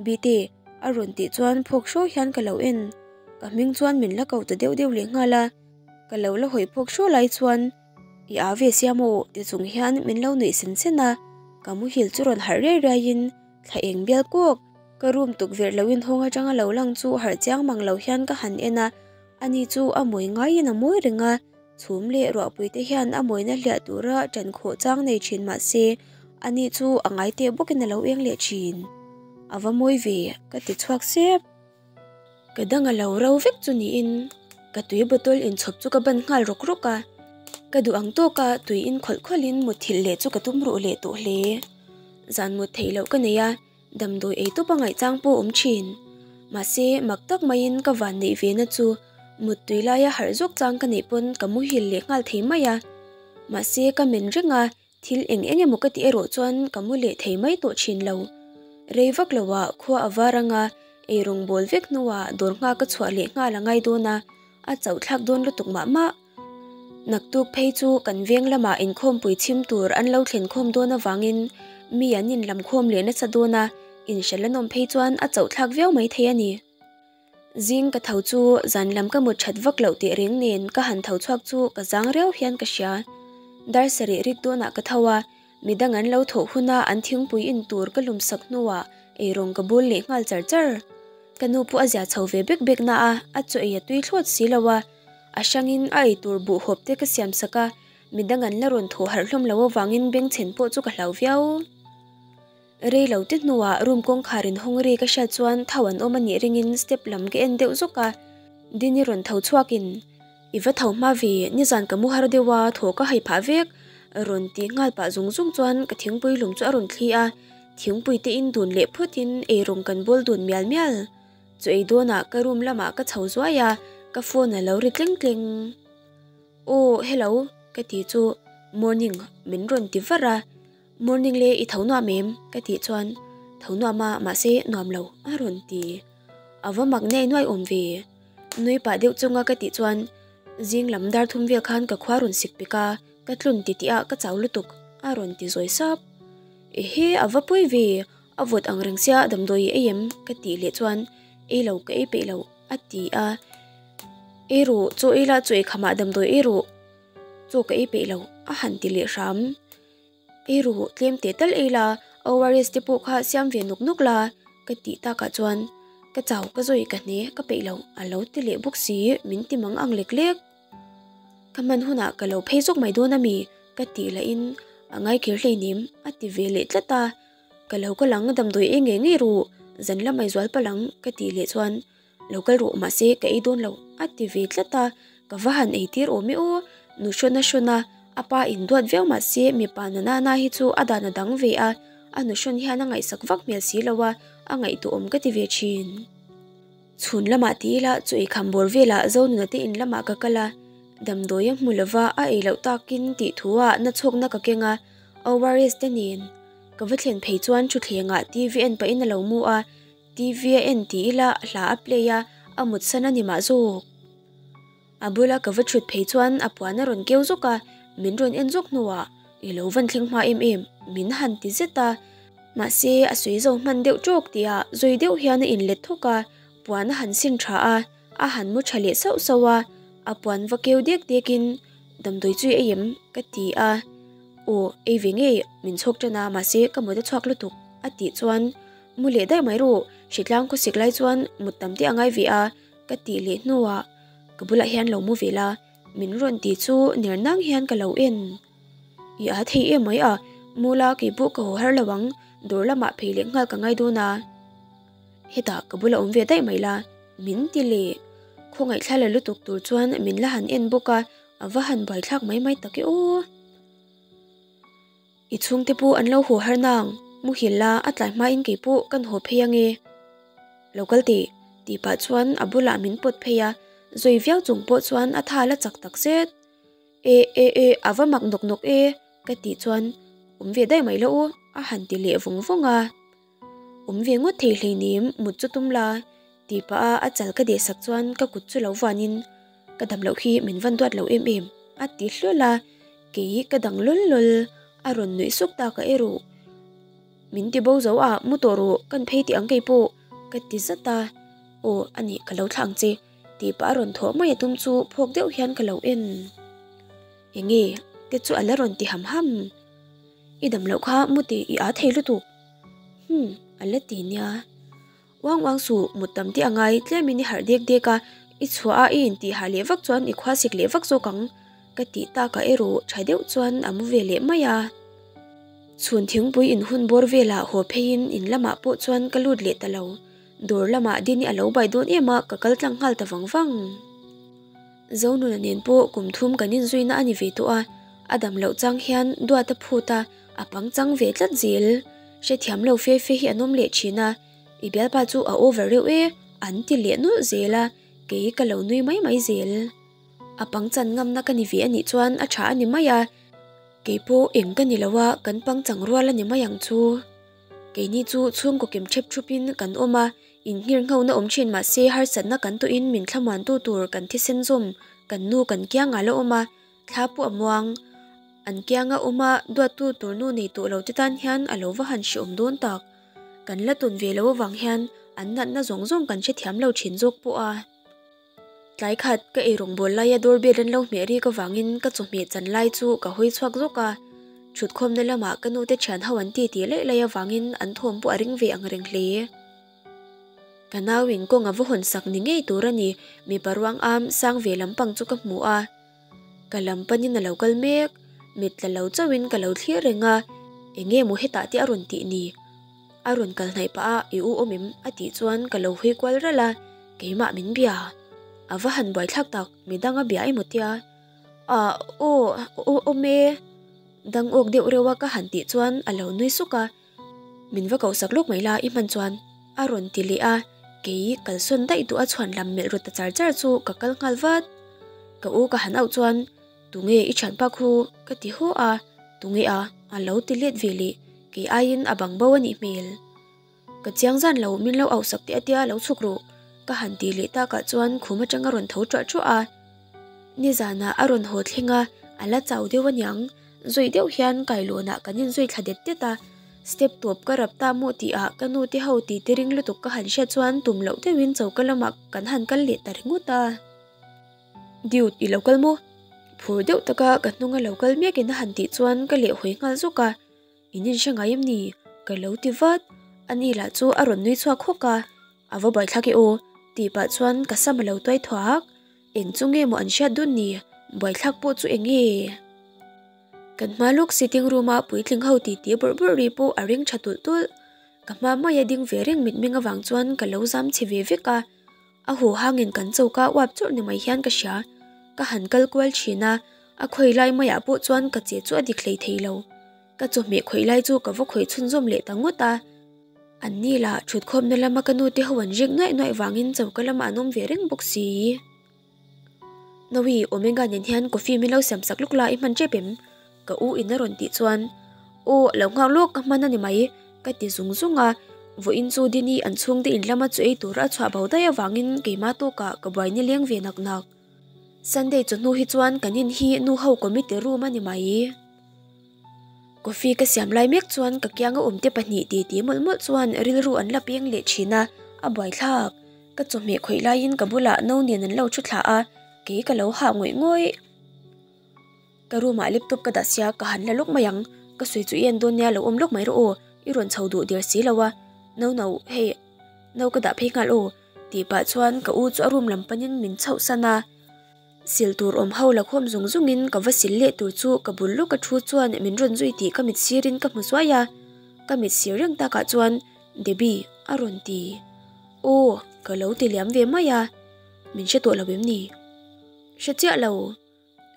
Speaker 1: Bite a rawn tih chuan phawk hraw hian ka lo en. Ka hming chuan min la ko ta deuh deuh leh nghal a, ka lo la hawi phawk hraw lai chuan I â ve sia maw ti chung hian min lo nuih sen sen a, ka muhil chu rawn harh riai riai in thla eng bial kawk. Ka room tukverh lo inhawng atanga lo lang chu harh chiang mang lo hian ka han en a, ani chu a mawi ngaiin a mawi reng a, chhum leh ruahpui te hian a mawina hliah tura ṭan khawh chang nei ṭhin mah se ani chu a ngai teh bawkin a lo eng leh ṭhin. A va mawi ve ka ti chhuak sep. Ka dang a lo ro vek chu niin ka tui bottle inchhawp chu ka ban nghal rawk rawk a, ka duh ang tawka tui in khawlh khawlhin mutthilh leh chu ka tum ruh leh tawh hle. Zan mut theih loh ka nei a, damdawi ei tawp a ngaihchang pawh awm thin. Mahse, mak tak maiin ka van neih ve na chu muttui laia harh zawk chang ka neih pawn ka muhil leh nghal thei mai a. Mahse, ka men reng a, Thil eng eng emaw ka tih erawh chuan ka mu leh thei mai tawh thin lo. Rei vak loah khua a var anga eirawng bawl vek hnuah dawr nghak ka chhuah leh nghal a ngai dawn a, a chauh thlak dawn lutuk mah mah. Naktuk phei chu kan veng lamah inkhawmpui chhim tur an lo thlen khawm dawn avangin mi an inlam khawm leh nasa dawn a, inhralh an awm phei chuan a chauh thlak viau mai thei a ni. Zing ka tho chu zan lam ka mut that vak loh teh reng nen ka han tho chhuak chu ka zang riau hian ka hria. Dar sarih rik dawnah ka tho a, midang an lo thawh huna an thingpui in tur ka lum sak hnuah eirawng ka bul leh nghal char char. Ka nu pawh a zia chho ve bek bek na a, a chaw ei a tui thlawt si lo a, a hrangin a ei tur buh hawp te ka siam sak a, midang an la rawn thawh harh hlawm lo avangin bengchhen pawh chu ka hlau viau. Rei lo te hnuah room kawngkhar in hawng ri ka hriat chuan tho an awm a nih ringin step lam ka en deuh zawk a, Dini rawn tho chhuakin, I va tho hma ve, nizan ka mu har deuh a, thaw ka hai phah vek, rawn ti nghal pah zung zung chuan ka thingpui lum chu a rawn thli a, thingpui te in dun leh phawtin eirawng kan bawl dun mial mial. Chu ei dawnah ka room lamah ka chho zuai a, ka phone a lo ri tleng tleng. Aw hello ka ti chu morning min rawn ti var a, morning le i tho nuam em ka tih chuan tho nuam a mahse nuam lo a rawn ti. A va mak nei nuai awm ve. Nui pah deuh chunga ka tih chuan zing lam dar thum vel khan ka khua rawn sik pek a, ka tlun ti tih ah ka chau lutuk a rawn ti zawi sap. Ehe a va pawi ve, a vawt ang reng sia damdawi i ei em ka tih leh chuan ei lo ka ei peih lo a ti a. Ei rawh, chaw ei la chaw ei khamah damdawi ei rawh, chaw ka ei peih lo a han ti leh hram. Ei rawh, tlem teh tal ei la, ORS te pawh kha siam ve nawk nawk la ka tih takah chuan ka chau ka zawi ka hne ka peih lo a lo ti leh bawk si min ti mang ang lek lek. Ka hman hunah ka lo phei zawk mai dawn a mi ka tih lahin a ngai kher hleinem a ti ve leh tlat a, ka lo kal ang damdawi ei ngei ngei ru zan la mai zual palh ang ka tih leh chuan lo kal rawh mahse ka ei dawn lo a ti ve tlat a, ka va han ei tir awm e aw nu hrawn a hrawn a, a pa in duat viau mahse mipa na nana hi chu a dan a dang ve a, a nu hrawn hian a ngaihsak vak hmel si lo a, a ngaihtuahawm ka ti ve thin. Chhun lamah ti ila chu eikham bawr velah Zonuna te in lamah ka kal a, damdawi a hmu lova a ei loh takin tih thu ah na chhawkna ka keng a, ORS te nen ka va thlen phei chuan thutthlengah TV en pahin a lo mu a, TV a en ti ila hla a play a, a mut san a ni mah zawk. A bula ka va thut phei chuan a puan a rawn keu zawk a, min rawn en zawk hnuah i lo van thleng hma em em min han ti zet a. Mahse a sawi zo hman deuh tawk tihah zawi deuh hian a inlet thawk a, puan a han sin tha a, a han mu tha leh sauh sauh a, a puan va keu dek dekin damdawi chu i ei em? ka ti a, aw ei ve ngei min chhawk tan a mahse ka mut a chhuak lutuk a tih chuan mu leh daih mai rawh hritlang khawsik lai chuan mut tam te a ngai ve a ka tih leh hnuah ka bulah hian lo mu ve la min rawn ti chu ner nang hian ka lo en. I a thei em mai a, mu la kei pawh ka haw har lo ang, dawr lamah phei leh nghal ka ngai dawn a. Hetah ka bula awm ve daih mai la, min ti leh. Khawngaih thla la lutuk tur chuan min la han en bawk a, a va han buaithlak mai mai tak e aw. I chhungte pawh an lo haw har nang, muhil la a tlai hmain kei pawh kan haw phei ange. Lo kal teh, tih pah chuan a bulah min pawt phei a, zawi viau chung pawh chuan a tha la chak tak zet. E e e, a va mak nawk nawk e, ka tih chuan awm ve daih mai lo u, a han ti leh vawng vawng a. Awm ve ngawt thei hleinem, mut chu tum la, tih pah a a chal ka deh sak chuan ka kut chu lo vuanin ka dam loh hi min van duat lo em em, a ti hlul a, kei ka dang lawl lawl, a rawn nuih suk tak a erawh. Min ti bo zo a, mu tawh rawh, kan phei tih ang kei pawh, ka ti zat a, aw a nih ka lo thlah ang che, tih pah a rawn thawh mai a tum chu phawk deuh hian ka lo en. Enge te chu a la rawn ti ham ham. I dam loh kha mu tih i aa thei lutuk. Hum, a la ti nia. Uang uang suh, mut tam tih a ngai, tlemin i harh dek dek a, i chhuah a i intih hah leh vak chuan i khua sik leh vak zawk ang, ka tih takah erawh tha deuh chuan a mu ve leh mai a. Chhun thingpui in hun bawr velah haw pheiin in lamah pawh chuan ka lut leh ta lo, dawr lamah Dini a lo bai dawn em a, ka kal tlang nghal ta vang vang. Zonuna nen pawh kum thum kan inzuina a ni ve tawh a, a dam loh chang hian duat a phut a, a pangchang ve tlat zel. Hrethiam lo fe fe hi an awm leh thin a, i bialpa chu a over reuh e, an ti leh nawlh zel a, kei ka lo nui mai mai zel. A pangchan ngamna ka ni ve a nih chuan a tha a ni mai a, kei pawh eng ka ni lo a, kan pangchang rual a ni mai ang chu. Keini chu chhungkaw kem thep thupin kan awm a, Innghirnghona awm thin mah se harsatna kan tawhin min thlamuantu tur kan thisen zawm kan nu kan kiangah la awm a, thla pawh a muang. An kianga awm a, duattu tur nu nei tawh lo te tan hian a lo va han hreawm dawn tak. Kan la tawn ve lo avang hian an natna zawng zawng kan hrethiam lo thin zawk pawh a. Tlai khat ka ei rawngbâwl laia door bell an lo hmeh rik avangin ka chawhmeh chan lai chu ka hawi chhuak zawk a. Thutkhawmna lamah ka nute thian ho an titi laih laih avangin an thawm pawh a ring ve ang reng hle. Ka nauin kawng a va hawn sak ni ngei tur a ni, mipa ruang am sang ve lampang chu ka hmu a. Ka lam panin a lo kal mek, mit tla lo chauhin ka lo thlir reng a, eng nge maw hetah te a rawn tih ni? A rawn kal hnaih pah a, i u awm em? a tih chuan ka lo hawi kual ralh a, keimah min bia. A va han buaithlak tak, midang a bia emaw tia. Ah, aw, awm e. Dang awk deuh reuh a ka han tih chuan a lo nui suk a. Min va koh sak lawk mai la i hman chuan a rawn ti leh a, kei kalsawn daih duh a chhuan lam melh rawt ta char char chu ka kal nghal vat. Ka u ka han auh chuan Tunge i thianpa khu? Ka ti haw a, Tunge a? A lo ti let ve leh, kei aiin a bang bo a nih hmel. Ka chiang zan lo, min lo auh sak teh a tia lo chhuk rawh, ka han tih leh takah chuan khum atang a rawn tho ṭuah ṭuah a. Nizanah a rawn haw thleng a, a la chau deuh aniang, zawih deuh hian kailawnah kan inzui thla det det a. Step tawp ka rap ta maw tihah ka nu te ho titi ring lutuk ka han hriat chuan tum loh deuhin choka lamah kan han kal leh ta ringawt a. Dude, i lo kal maw? Phur deuh taka ka hnunga lo kal mekin a han tih chuan ka lehhawi nghal zawk a. In inhre ngai em ni? Ka lo ti vat. Ani lah chu a rawn nui chhuak hawk a. A va buaithlak e aw, tih pah chuan ka sam a lo tuai thuak. Eng chu nge maw an hriat dun ni? Buaithlak pawh chu eng nge? Kan hma lawk sitting room a puitling ho titi bawrh bawrh ri pawh a ring tha tulh tulh. Ka hma maia ding ve reng mitmeng avang chuan ka lo zam chhe ve vek a. A haw hangin kan choka uap churh ni mai hian ka hria. Ka han kal kual thin a, a khawi lai maiah pawh chuan ka che chu a dik hlei thei lo. Ka chawhmeh khawih lai chu ka va khawih chhunzawm leh ta ngawt a. An ni lah thutkhawmna lama ka nute ho an rik nuaih nuaih vangin choka lamah an awm ve reng bawk si. Nawi, Omega nen hian coffee min lo siam sak lawk la i hman tep em? Ka u in a rawn tih chuan, Aw, lo nghak lawk ka hman a ni mai, ka ti zung zung a. Vawiin chu Dini an chhungte in lama chu ei tura a chhuah bo daih avangin keimah tawkah ka buai ni leng ve nak nak. Sunday chawhnu hi chuan kan in hi nu ho committee room a ni mai. Coffee ka siam lai mek chuan ka kianga awmte pahnih titi mawlh mawlh chuan rilru an la peng leh thin a, a buaithlak. Ka chawhmeh khawih laiin ka bulah no nen an lo thu thla a, kei ka lo hah ngawih ngawih. Ka room ah laptop ka dah sia ka han la lawk mai ang, ka sawi chu i en dawn nia lo awm lawk mai rawh aw, i rawn chho duh der si lo a, no no hei no ka dah phei nghal aw tih pah chuan ka u chu a room lam panin min chhoh san a. Sil tur awm ho la khawm zung zungin ka va sil leh tur chu ka bul lawka thu chuan min rawn zui tih ka mit sirin ka hmu zuai a, ka mit sir reng takah chuan Debbie a rawn ti. Aw ka lo ti liam ve mai a, min hre tawh lo em ni? Hre chiah lo.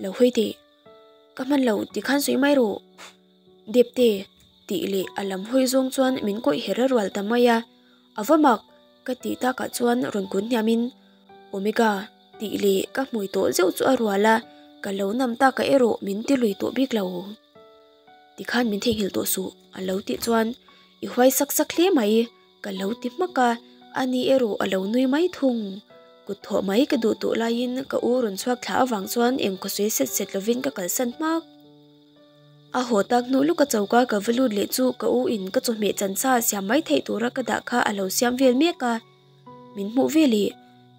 Speaker 1: Lo hawi teh. Ka hman lo ti khan sawi mai rawh. Depte tih leh a lam hawi zawng chuan min kawih her a rual ta mai a, a va mak ka tih takah chuan rawn kun hniamin Omega tih leh ka hmui tawh zeuh chu a rual a, ka lo nam takah erawh min ti lui tawh bik lo. Tikhan min theihnghilh tawh suh a lo tih chuan i huai sak sak hle mai. Ka lo ti hmak a, ani erawh a lo nui mai thung. Kut thawh mai ka duh tawh laiin ka u rawn chhuak thla avang chuan eng khaw sawi set set lovin ka kalsan hmak. A haw tak hnu lawka choka ka va lut leh chu ka u in ka chawhmeh chansa siam mai theih tura ka dah kha a lo siam vel mek a. Min hmuh vel i,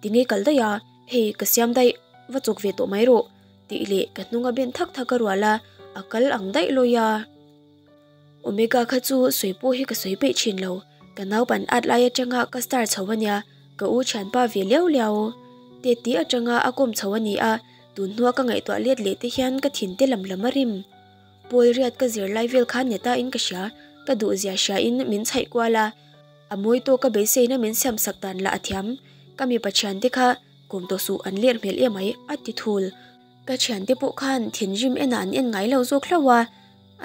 Speaker 1: tinge kal daih a, hei ka siam daih, va chawk ve tawh mai rawh tih leh ka hnung a ben thak thak a rual a, a kal ang daih lawi a. Omega kha chu sawi pawh hi ka sawi peih thin lo, ka naupan at lai atanga ka star chho ania, ka u thianpa ve liau liau. Teti atanga a kawm chho a ni a, tun hnua ka ngaihtuah let leh te hian ka thin te lam lam a rim. Pawl riat ka zir lai vel khan neta in ka hria, ka duh zia hria in min chhaih kual a, a mawi tawk ka beiseina min siam sak dan lah a thiam, ka mipa thiante kha kawm tawh suh an ler hmel em mai a ti thul. Ka thiante pawh khan thinrim enah an en ngai lo zawk hlauh a,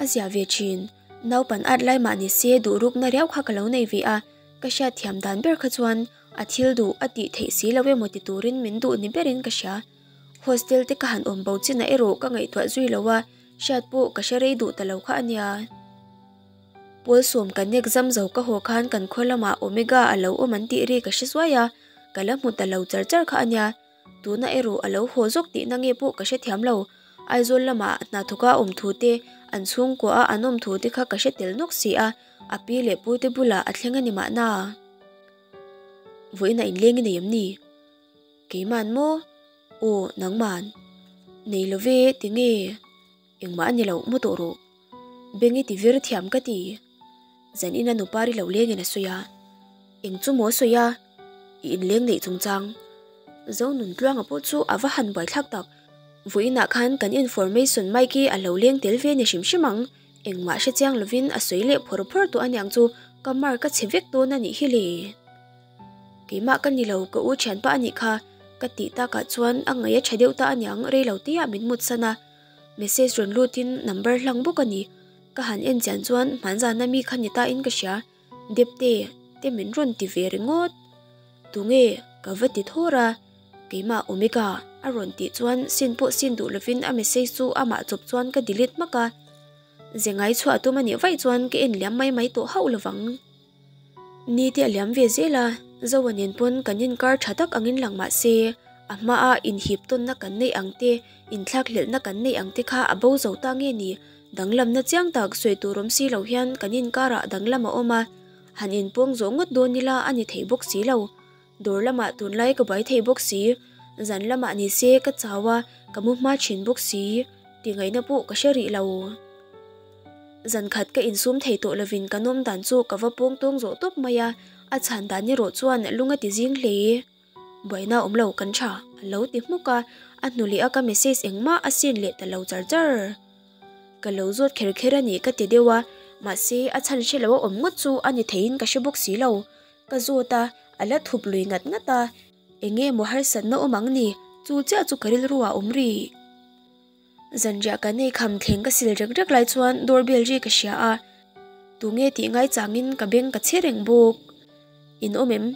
Speaker 1: a zia ve thin. Naupan at lai mah ni se duh rukna riau kha ka lo nei ve a, ka hriat thiam dan ber kha chuan a thil duh a tih theih si lo emaw ti turin min duh ni berin ka hria. Hostel te ka han awm bo chinah erawh ka ngaihtuah zui lo a, hriat pawh ka hre rei duh ta lo kha a nia. Pawl sawm kan exam zo ka haw khan kan khaw lamah Omega a lo awm an tih ri ka hre zuai a, ka la hmu ta lo char char kha a nia. Tuna erawh a lo haw zawk tihna nge pawh ka hrethiam lo. Aizawl lamah hna thawka a awm thu te, an chhungkua a an awm thu te kha ka hre tel nawk si a, a pi leh pu te bulah a thleng a ni mahna. Vawiin a inleng i nei em ni? Keiman maw? Aw, nangman. Nei lo ve, tinge? Engmah a ni lo, mu tawh rawh. Beng i ti vir thiam ka ti. Zanin a nupa ri lo lengin a sawi a. Eng chu maw a sawi a? I inleng neih chungchang. Zonun Tluanga pawh chu a va han buaithlak tak. Vawiinah khan kan information mic hi a lo leng tel ve ni hrim hrim ang. Engmah hre chiang lovin a sawi leh phawr phawr tawh aniang chu ka mark a chhe vek dawn a nih hi le. Keimah ka ni lo, ka u thianpa a nih kha. Ka tih takah chuan a ngaih a tha deuh ta aniang rei lo te ah min mutsan a. Message rawn lutin number hlang bawk a ni. Ka han en chian chuan hmanzana mi kha ni ta in ka hria. Depte te min rawn ti ve ringawt. Tunge ka va ti thawr a, keimah Omega A rawn tih chuan sin pawh sin duh lovin a message chu amah chawp chuan ka delete hmak a. Ze ngai chhuah tum a nih vaih chuan ka en liam mai mai tawh hauh lovang. Ni te a liam ve zel a, Zoa nen pawn kan inkar tha tak angin lang mah se, a hmaa inhip tawnna kan neih ang te, inthlakhlelhna kan neih ang te kha a bo zo ta nge ni? Danglamna chiang tak sawi tur awm si lo hian kan inkarah danglam a awm a, han inpawng zawh ngawt dawn ila a ni thei bawk si lo. Dawr lamah tunlai ka buai thei bawk si, zan lamah ni se ka chau a, ka mu hma thin bawk si, tih ngaihna pawh ka hre rih lo. Zan khat ka insum thei tawh lovin ka nawm dan chu ka va pawng tawng zawh tawp mai a, a chhan dan erawh chuan lung a ti zing hle. Buaina awm lo kan tha, a lo ti hmuk a, a hnu leh a ka message engmah a seen leh ta lo char char. Ka lo zawt kher kher a nih ka ti deuh a, mahse a chhan hre lo a awm ngawt chu a ni theiin ka hre bawk si lo. Ka zawt a, a la thup lui ngat ngat a, enge maw harsatna awm ang ni, chu chiah chu ka rilru ah awm rih. Zanriah kan ei kham thleng ka sil rek rek lai chuan door bell ri ka hria a, tunge tih ngai changin ka beng ka chhe reng bawk. In awm em?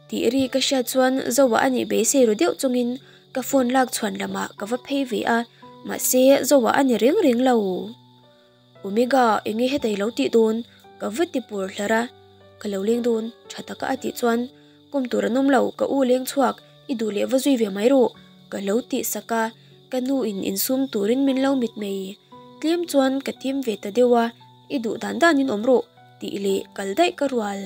Speaker 1: Tih ri ka hriat chuan Zoa a nih beisei ru deuh chungin ka phone lak chhuan lamah ka va phei ve a, mahse Zoa a ni reng reng lo. Omega, enge heta i lo tih dawn? Ka va ti pur hlar a, ka lo leng dawn, tha taka a tih chuan kawm tur an awm lo, ka u leng chhuak, i duh leh va zui ve mai rawh, ka lo tih sak a, ka nu in insum turin min lo mit mai. Tlem chuan ka tim ve ta deuh a, i duh dan danin awm rawh, tih leh kal daih ka rual.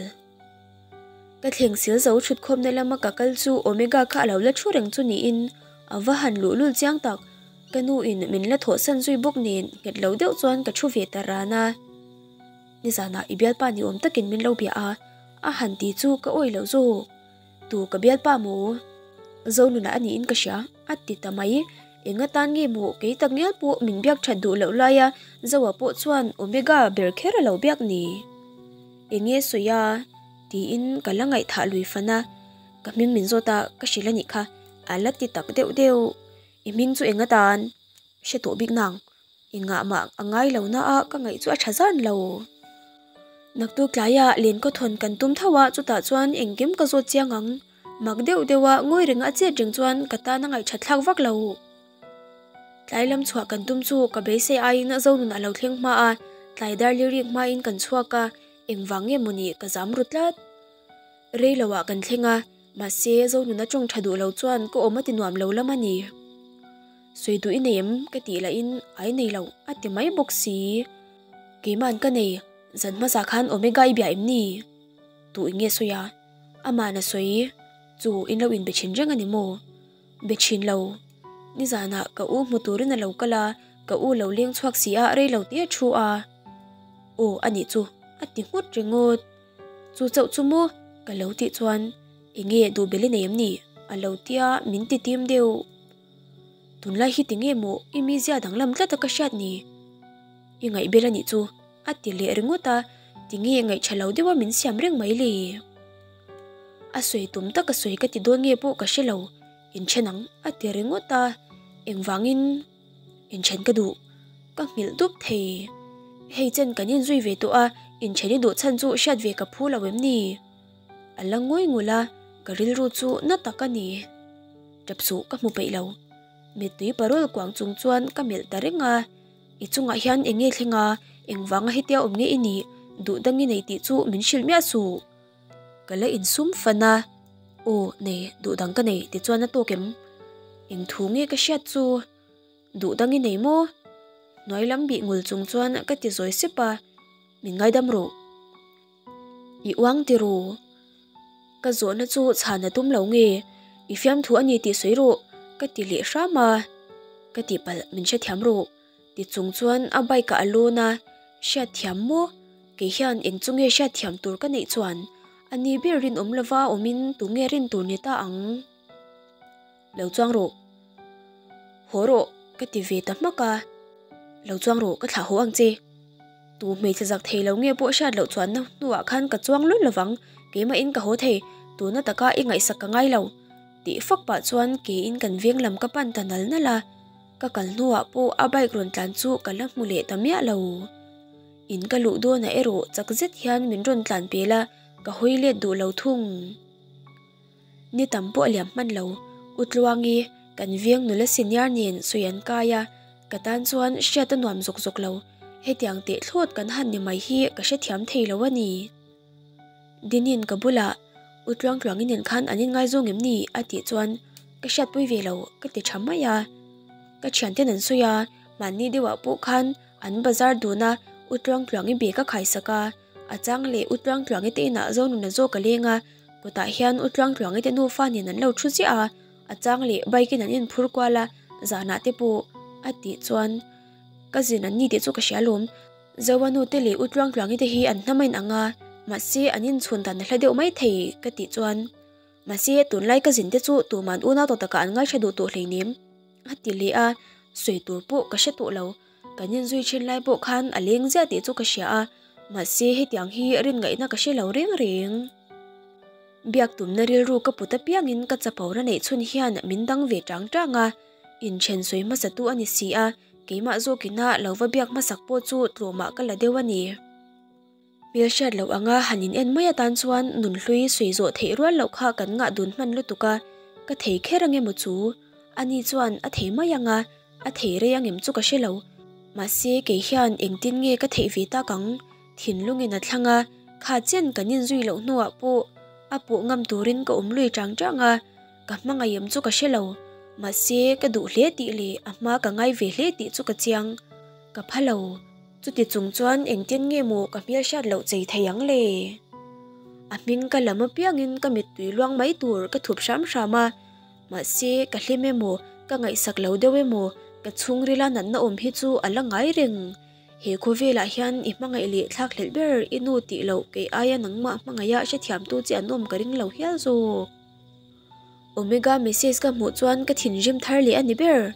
Speaker 1: Ka thleng sil zo thutkhawmna lama ka kal chu Omega kha a lo la thu reng chu niin a va han luhlul chiang tak. Ka nu in min la thawhsan zui bawk nen nghet lo deuh chuan ka thu ve ta ran a. Nizanah i bialpa ni awm takin min lo bia a, a han ti chu ka awih loh zawk. Tu ka bialpa maw? Zonuna a niin ka hria, a ti ta mai. Eng atan nge maw kei tak ngial pawh min biak that duh loh laia Zoa pawh chuan Omega ber kher a lo biak ni. Enge sawi a? tiin ka la ngaihthah lui fan a, ka hming min zawt a, ka hrilh a nih kha, a la ti tak deuh deuh. I hming chu eng atan? Hre tawh bik nang. Engah mah a ngai lo na a, ka ngaih chu a tha zan lo. Naktuk tlaiah len kaw thawn kan tum tho a, chutah chuan engkim ka zawt chiang ang. Mak deuh deuh a, ngawi reng a chet reng chuan ka tan a ngaihthat thlak vak lo. Tlai lam chhuah kan tum chu ka beisei aiin Zonun a lo thleng hma a, tlai dar lirik hmain kan chhuak a, engvang nge mawni ka zam ru tlat. Rei lo ah kan thleng a, mahse Zonun a tawng tha duh lo chuan ka awm a ti nuam lo lam a ni. Sawi duh i nei em? Ka tih lahin ai nei lo a ti mai bawk si. Keiman ka nei, zan hmasa khan Omega i bia em ni? Tu eng nge sawi a? Aman a sawi chu in lo inbe thin reng a ni maw? Be thin lo. Nizanah ka u hmu turin a lo kal a, ka u lo leng chhuak si a rei lo tih a thu a. Aw a nih chu, a ti nghut ringawt. Chu chauh chu maw? Ka lo tih chuan enge duh bel i nei em ni? A lo tia min ti tim deuh. Tunlai hi tinge maw i mizia danglam tlat a ka hriat ni? I ngaih bel a nih chu. A ti leh ringawt a, tinge ngaihṭha lo deuha min siam reng mai le? A sawi tum tak a sawi ka ti dawn nge pawh ka hre lo, inṭhen ang a ti ringawt a, engvangin inṭhen ka duh, ka nghilh dup thei. Hei chen kan inzui ve tawh a, inṭhen i duh chhan chu hriat ve ka phu lo em ni? A la ngawi ngul a, ka rilru chu na tak a ni. Ṭap suh ka hmu peih lo, mittui parawl kuang chung chuan ka melh ta reng a. I chungah hian eng nge thleng a, engvanga hetia awm nge i nih, duh dang i nei tih chu min hrilh miah suh. Ka la insum fan a, Aw, nei, duh dang ka nei ti chuan a tawk em? Eng thu nge ka hriat chu? Duh dang i nei maw? Hnuai lam bih ngul chung chuan ka ti zawi sep a, Min ngaidam rawh. I uang ti ru. Ka zawhna chu chhan a tum lo nge, i fiamthu a ni tih sawi rawh, ka ti leh hram a. Ka tihpalh min hrethiam rawh, ti chung chuan a bike ah a lawn a, hriatthiam maw? Kei hian eng chu nge hriatthiam tur ka neih chuan a ni ber rinawm lova awmin tu nge rin tur ni ta ang? Lo chuang rawh. Haw rawh, ka ti ve ta hmak a. Lo chuang rawh, ka thlah haw ang che. Tu hmeichhe zak thei lo nge pawh hriat loh chuanna hnuah khan ka chuang lul lovang, keimahin ka haw thei, tuna taka i ngaihsak ka ngai lo. Tih fak pah chuan keiin kan veng lam ka pan ta nal nal a. Ka kal hnuah pawh a bike rawn tlan chu ka la hmu leh ta miah lo. In ka luh dawnah erawh chak zet hian min rawn tlan pel a, ka hawi let duh lo thung. Ni tam pawh a liam hman lo, U Tluangi, Kan veng nula senior nen sawi an kai a, ka tan chuan hriat a nuam zawk zawk lo. Hetiang teh thlawt kan han ni mai hi ka hrethiam thei lo a ni. Dinin ka bulah, U Tluangtluangi nen khan an inngaizawng em ni? a tih chuan ka hriatpui ve lo ka ti tha mai a. Ka thianten an sawi a, mahni deuhah pawh khan an bazar dun a, U Tluangtluangi bag a khaisak a, a chang leh U Tluangtluangi te inah Zonuna zawk a leng a, kawtah hian U Tluangtluangi te nufa nen an lo thu ziah a, a chang leh bike in an inphur kual a, zanah te pawh a tih chuan ka zin an ni tih chu ka hria alawm. Zoa nu te leh U Tluangtluangi te hi an hnam a inang a, mahse an inchhun dan a hla deuh mai thei ka tih chuan mahse tunlai ka zin te chu tuman unau tawh takah an ngaithla duh tawh hleinem a ti leh a, sawi tur pawh ka hre tawh lo. Kan inzui thin lai pawh khan a leng ziah tih chu ka hria a, mahse hetiang hi rin ngaihna ka hre lo reng reng. Biak tumna rilru ka put apiangin ka chapona neih chhun hian min dang ve tang tang a, inthen sawi hmasa tu a ni si a, keimah zawkina lo va biak hmasak pawh chu tlawmah ka la deuh a ni. Hmelhriat loh anga han in en mai atan chuan nunhlui sawi zawh theih rual loh kha kan ngah dun hman lutuk a, ka thei kher ange maw chu? Ani chuan a thei mai anga a thei rei angem chu ka hre lo. Mahse kei hian engtin nge ka theih ve tak ang? Thinlungin a thlang a, kha chen kan inzui loh hnuah pawh a pawh ngam turin ka awm lui chang chang a, ka hmangaih em chu ka hre lo. Mahse ka duh hle tih leh a hma ka ngai ve hle tih chu ka chiang. Ka pha lo. Chuti chung chuan engtin nge maw ka hmel hriat loh chei thei ang le? A hming ka lam apiangin ka mittui luang mai tur ka thup hram hram a, mahse ka hlim emaw, ka ngaihsak lo deuh emaw, ka chhungrila natna awm hi chu a la ngai reng. He khawvelah hian i hmangaih leh thlakhlelh ber i nu tih loh kei aia nangmah hmangaiha hrethiamtu che an awm ka ring lo hial zawk. Omega message ka hmuh chuan ka thinrim thar leh a ni ber.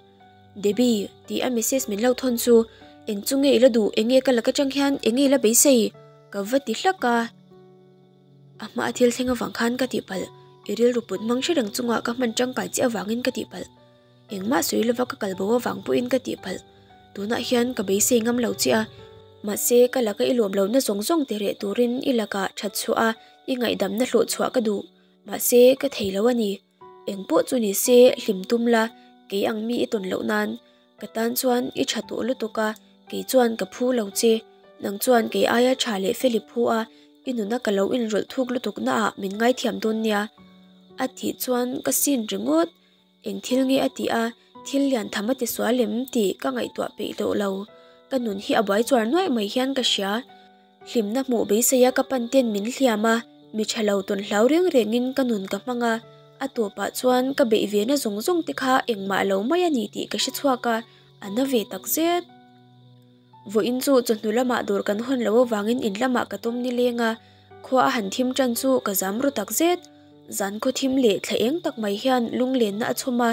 Speaker 1: Debbie, tih a message min lo thawn chu, Eng chu nge i la duh, eng nge ka lak atang hian eng nge i la beisei? Ka va ti hlak a. A hma a thil thleng avang khan ka tihpalh, i rilru put hmang hre reng chungah ka hman tangkai chiah avangin ka tihpalh. Engmah sawi lova ka kal bo avang pawhin ka tihpalh. Tunah hian ka beisei ngam lo che a, mahse ka laka i lawm lohna zawng zawng ti reh turin i lakah that chhuah a, i ngaihdamna hlawh chhuah ka duh. Mahse ka thei lo a ni. Eng pawh chu ni se hlim tum la, kei ang mi i tawn loh nan ka tan chuan i tha tawh lutuk a, kei chuan ka phu lo che. Nang chuan kei aia tha leh fel i phu a, i nuna ka lo inrawlh thuk lutuk naah min ngaithiam dawn nia. A tih chuan ka sin ringawt. Eng thil nge a tih a, thil lian tham a ti sual em tih ka ngaihtuah peih tawh lo. Ka nun hi a buai chuar nuaih mai hian ka hria. Hlimna hmuh beiseia ka pan ten min hliam a, mi tha lo tawn hlau reng rengin ka nun ka hmang a, a tawpah chuan ka beih ve na zawng zawng te kha engmah lo mai a ni tih ka hre chhuak a, a na ve tak zet. Vawiin chu chawhnu lamah dawr kan hawn loh avangin in lamah ka tawm nileng a, khua a han thim tan chu ka zam ru tak zet. Zan khaw thim leh thla eng tak mai hian lunglenna a chhawm a,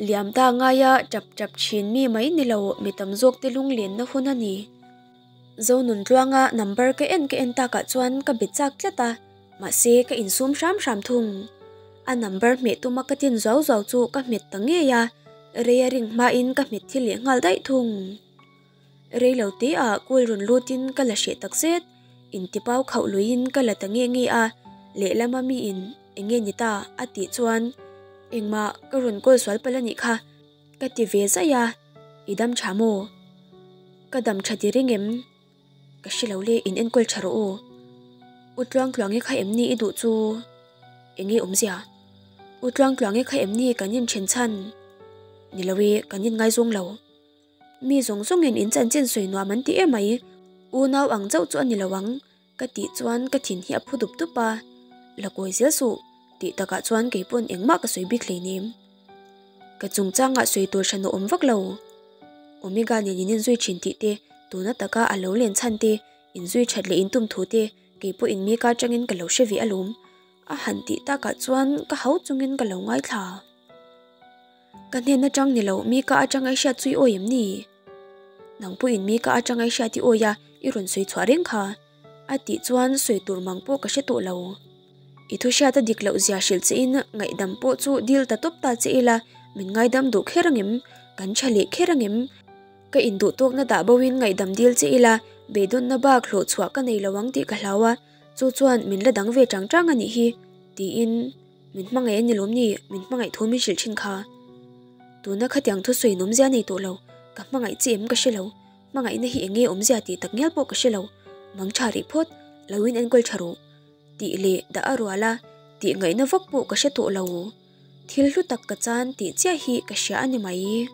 Speaker 1: liam ta ngaia tap tap thin mi mai ni lo mi tam zawk te lunglenna hun a ni. Zonun tluanga number ka en ka en takah chuan ka be chak tlat a, mahse ka insum hram hram thung. A number hmeh tuma ka tin zuau zuau chu ka hmet ta ngei a, rei a ring hmain ka hmet thi leh nghal daih thung. Rei lo te ah call rawn lutin ka la hreh tak zet, intipau khauh luiin ka la ta nge nge a, lehlama miin eng nge ni ta a tih chuan engmah ka rawn call sual palh a nih kha ka ti ve zaih a, i dam tha maw? Ka dam tha ti reng em? Ka hre lo le, in enkawl tha rawh u. U Tluangtluangi kha em ni i duh chu? Eng nge awmzia? U Tluangtluangi kha em ni kan inthen chhan? Ni lo e, kan inngaizawng lo. Mi zawng zawngin in chanchin sawi nuam an ti em mai. Unau ang chauh chu a ni lo ang, ka tih chuan ka thin hi a phu dup dup a. La kawi zel suh, tih takah chuan kei pawn engmah ka sawi bik hleinem. Ka chungchangah sawi tur hran a awm vak lo. Omega nen in inzui thin tih te, tuna taka a lo len chhan te, inzui that leh intum thu te, kei pawh in mika atangin ka lo hre ve alawm. A han tih takah chuan ka hau chungin ka lo ngaithla. Ka hnen atang ni lo, mika atang ai hriat chu i awi em ni? Nang pawhin mika atang ai hriat i awi a, i rawn sawi chhuah reng kha. A tih chuan sawi tur mang pawh ka hre tawh lo. I thu hriat a dik loh zia hrilh che in ngaihdam pawh chu dil ta tawp ta che ila min ngaidam duh kher angem? Kan tha leh kher angem? Ka induh tawkna dah bo in ngaihdam dil che ila beidawnna bak hlawh chhuah ka nei lo ang tih ka hlau a, chu chuan min la dang ve chang chang a nih hi tiin min hmangaih a ni lawm ni? Min hmangaih thu min hrilh thin kha. Tuna khatiang thusawi nawmzia nei tawh lo, ka hmangaih che em ka hre lo, hmangaihna hi eng nge awmzia tih tak ngial pawh ka hre lo, mang tha rih phawt, lo in enkawl tha rawh tih leh dah a rual a, tih ngaihna vak pawh ka hre tawh lo. Thil hlu tak ka chan tih chiah hi ka hria a ni mai.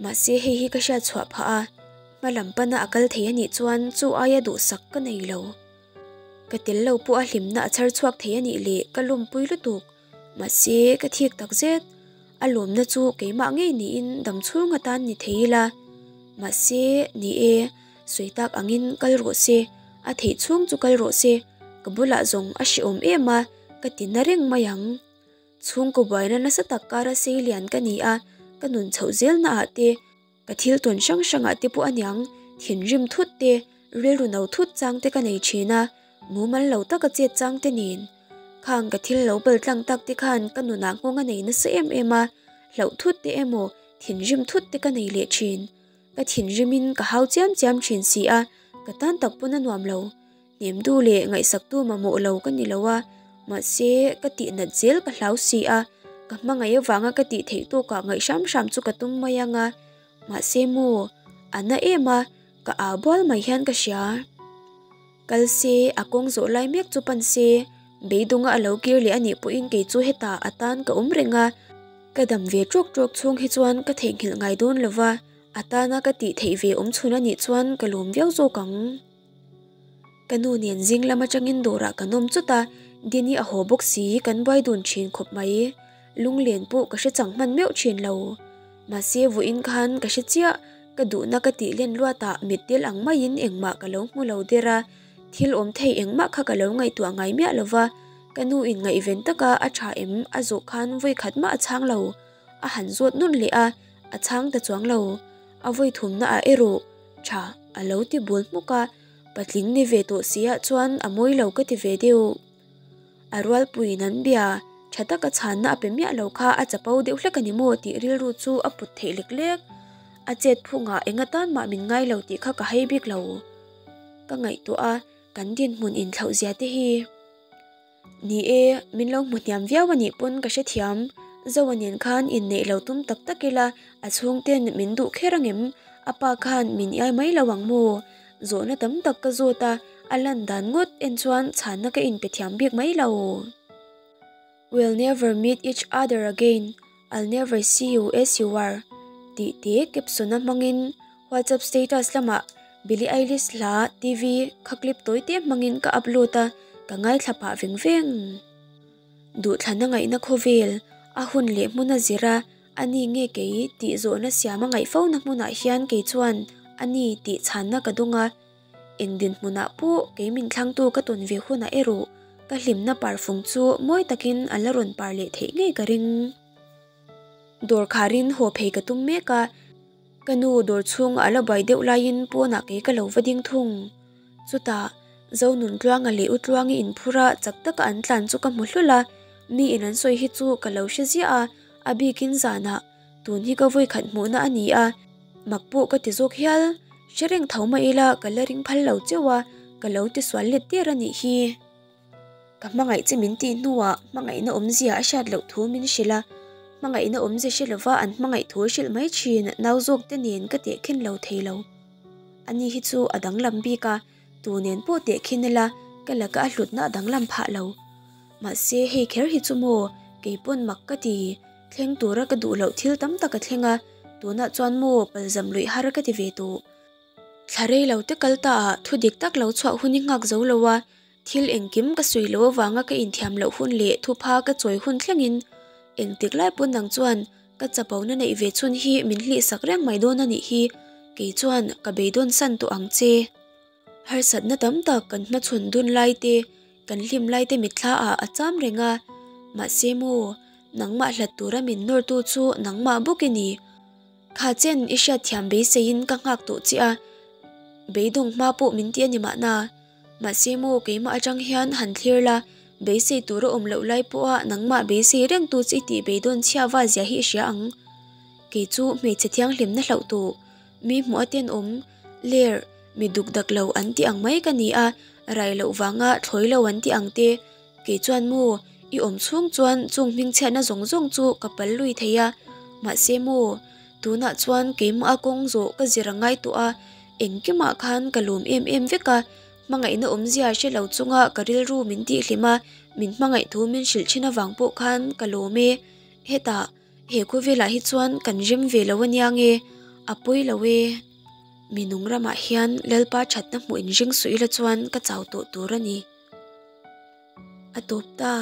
Speaker 1: Mahse hei hi ka hriat chhuah phah a, hma lam pana a kal thei a nih chuan chu aia duhsak ka nei lo. Ka tel lo pawh a hlimna a chhar chhuak thei a nih leh ka lawmpui lutuk. Mahse ka thik tak zet, a lawmna chu keimah ngei niin dam chhung atan ni thei ila. Mahse ni e, sawi tak angin kal rawh se, a theih chhung chu kal rawh se, ka bulah zawng a hrehawm em a, ka ti na reng mai ang. Chhungkaw buaina nasa tak kara sei lian ka ni a, ka nun chhoh zelna ah te, Ka thil tawn hrang hrangah te pawh aniang, thinrim thut te, rilru no thut chang te ka nei thin a, mumal lo taka chet chang te nen. Khang ka thil lo bal tlang tak te khan ka nunah nghawng a nei nasa em em a, hlauh thut te emaw, thinrim thut te ka nei leh thin. Ka thinrimin ka hau chiam chiam thin si a, ka tan tak pawn a nuam lo. Hnemtu leh ngaihsaktu mamawh lo ka ni lo a, mahse ka tihnat zel ka hlau si a, ka hmangaih avanga ka tih theih tawkah ngaih hram hram chu ka tum mai ang a, mahse maw a na em a, ka aa bual mai hian ka hria. Kal se, a kawng zawh lai mek chu pan se, beidawng a lo kir leh a nih pawhin kei chu hetah a tan ka awm reng a, ka dam ve tawk tawk chhung hi chuan ka theihnghilh ngai dawn lo va, a tana ka tih theih ve awm chhun a nih chuan ka lawm viau zawk ang. Ka nu nen zing lam atangin dawrah kan awm chawt a, Dini a haw bawk si kan buai dun thin khawp mai. Lunglen pawh ka hre chang hman meuh thin lo. Mahse vawiin khan ka hre chiah, ka duhna ka tih len luatah mit tel ang maiin engmah ka lo hmu lo der a, thil awm thei engmah kha ka lo ngaihtuah ngai miah lo va, ka nu in ngaihven taka a tha em a zawh khan vawi khat mah a chhang lo. A han zawt nun leh a, a chhang ta chuang lo. A vawi thumna ah erawh tha a lo ti bul hmuk a, patling ni ve tawh si ah chuan a mawi lo ka ti ve deuh. A rualpuiin an bia, tha taka chhanna a pe miah lo kha a chapo deuh hlek a ni maw tih rilru chu a put theih lek lek. A chet phungah eng atan mah min ngai lo tih kha ka hai bik lo. Ka ngaihtuah a, kan dinhmun inthlauh zia te hi. Ni e, min lo hmu hniam viau a nih pawn ka hrethiam. Zoa nen khan inneih lo tum tak tak ila, a chhungten min duh kher angem? A pa khan min iai mai lo ang maw? Zawhna tam tak ka zawt a, a lan dan ngawt en chuan chhanna ka inpe thiam bik mai lo. We'll never meet each other again, I'll never see you as you are tih te caption a hmangin WhatsApp status lamah Billie Eilish hla TV kha clip tawi te hmangin ka upload a, ka ngaithla pah veng veng. Duhthlana ngaihna khawvel, a hun leh hmun a zir a, a ni nge kei tih zawhna siam a ngaih fo na hmunah hian kei chuan a ni tih chhanna ka dawng a. Eng dinhmunah pawh kei min thlangtu ka tawn ve hunah erawh ka hlimna parfung chu mawi takin a la rawn par leh theih ngei ka ring. Dawr kharin haw phei ka tum mek a. Ka nu dawr chhung a la buai deuh laiin pawnah kei ka lo va ding thung. Chutah, Zonuntluanga leh Utluangi inphur a chak taka an tlan chu ka hmu hlul a, mi in an sawi hi chu ka lo hre ziah a, a bikin zanah tun hi ka vawikhat hmuhna a ni a, mak pawh ka ti zawk hial. Hre reng tho mah ila ka la ring phal lo cheuh a, ka lo ti sual let der a nih hi. Ka hmangaih che min tih hnuah hmangaihna awmzia a hriat loh thu min hrilh a, hmangaihna awmzia hre lova an hmangaih thu hrilh mai thin nau zawk te nen ka tehkhin lo thei lo. Ani hi chu a danglam bik a, tu nen pawh tehkhin ila ka laka a hlutna a danglam phah lo. Mahse hei kher hi chu maw kei pawn mak ka ti, thleng tura ka duh loh thil tam tak a thleng a, tunah chuan maw palzam luih har ka ti ve tawh. Thla rei lo te kal ta ah thu dik tak lo chhuah hun i nghak zo lo a, Thil engkim ka sawi loh avanga ka inthiam loh hun leh thupha ka chawi hun thlengin engtik lai pawn nang chuan ka chapona neih ve chhun hi min hlihsak reng mai dawn a nih hi, kei chuan ka beidawn san tawh ang che. Harsatna tam tak kan hmachhawn dun lai te, kan hlim lai te mitthla ah a cham reng a, mahse maw, nangmah hlat tura min nawrtu chu nangmah bawk i ni. Kha chen i hriatthiam beiseiin ka nghak tawh che a, beidawng hma pawh min ti a ni mahna. Mahse maw keimah atang hian han thlir la, beisei tur a awm loh lai pawha nangmah beisei reng tu che i tih beidawn chhia va zia hi i hria ang. Kei chu hmeichhe thianghlimna hlauh tawh, mi hmuh a tenawm, ler, mi duk dak lo an tih ang mai ka ni a, rai loh vanga thlawi lo an tih ang te. Kei chuan maw i awm chhung chuan chung hmingchhiatna zawng zawng chu ka pal lui thei a, Mahse maw, tunah chuan keimah a kawng zawh ka zir a ngai tawh a, engkimah khan ka lawm em em vek a, hmangaihna awmzia hre lo chunga ka rilru min tihhlim a, min hmangaih thu min hrilh thin avang pawh khan ka lawm e. Hetah, he khawvelah hi chuan kan rem ve lo ania nge, a pawi lo e. Mi nung ramah hian Lalpa thatna hmuh inring suh ila chuan ka chau tawh tur a ni. A tawp ta.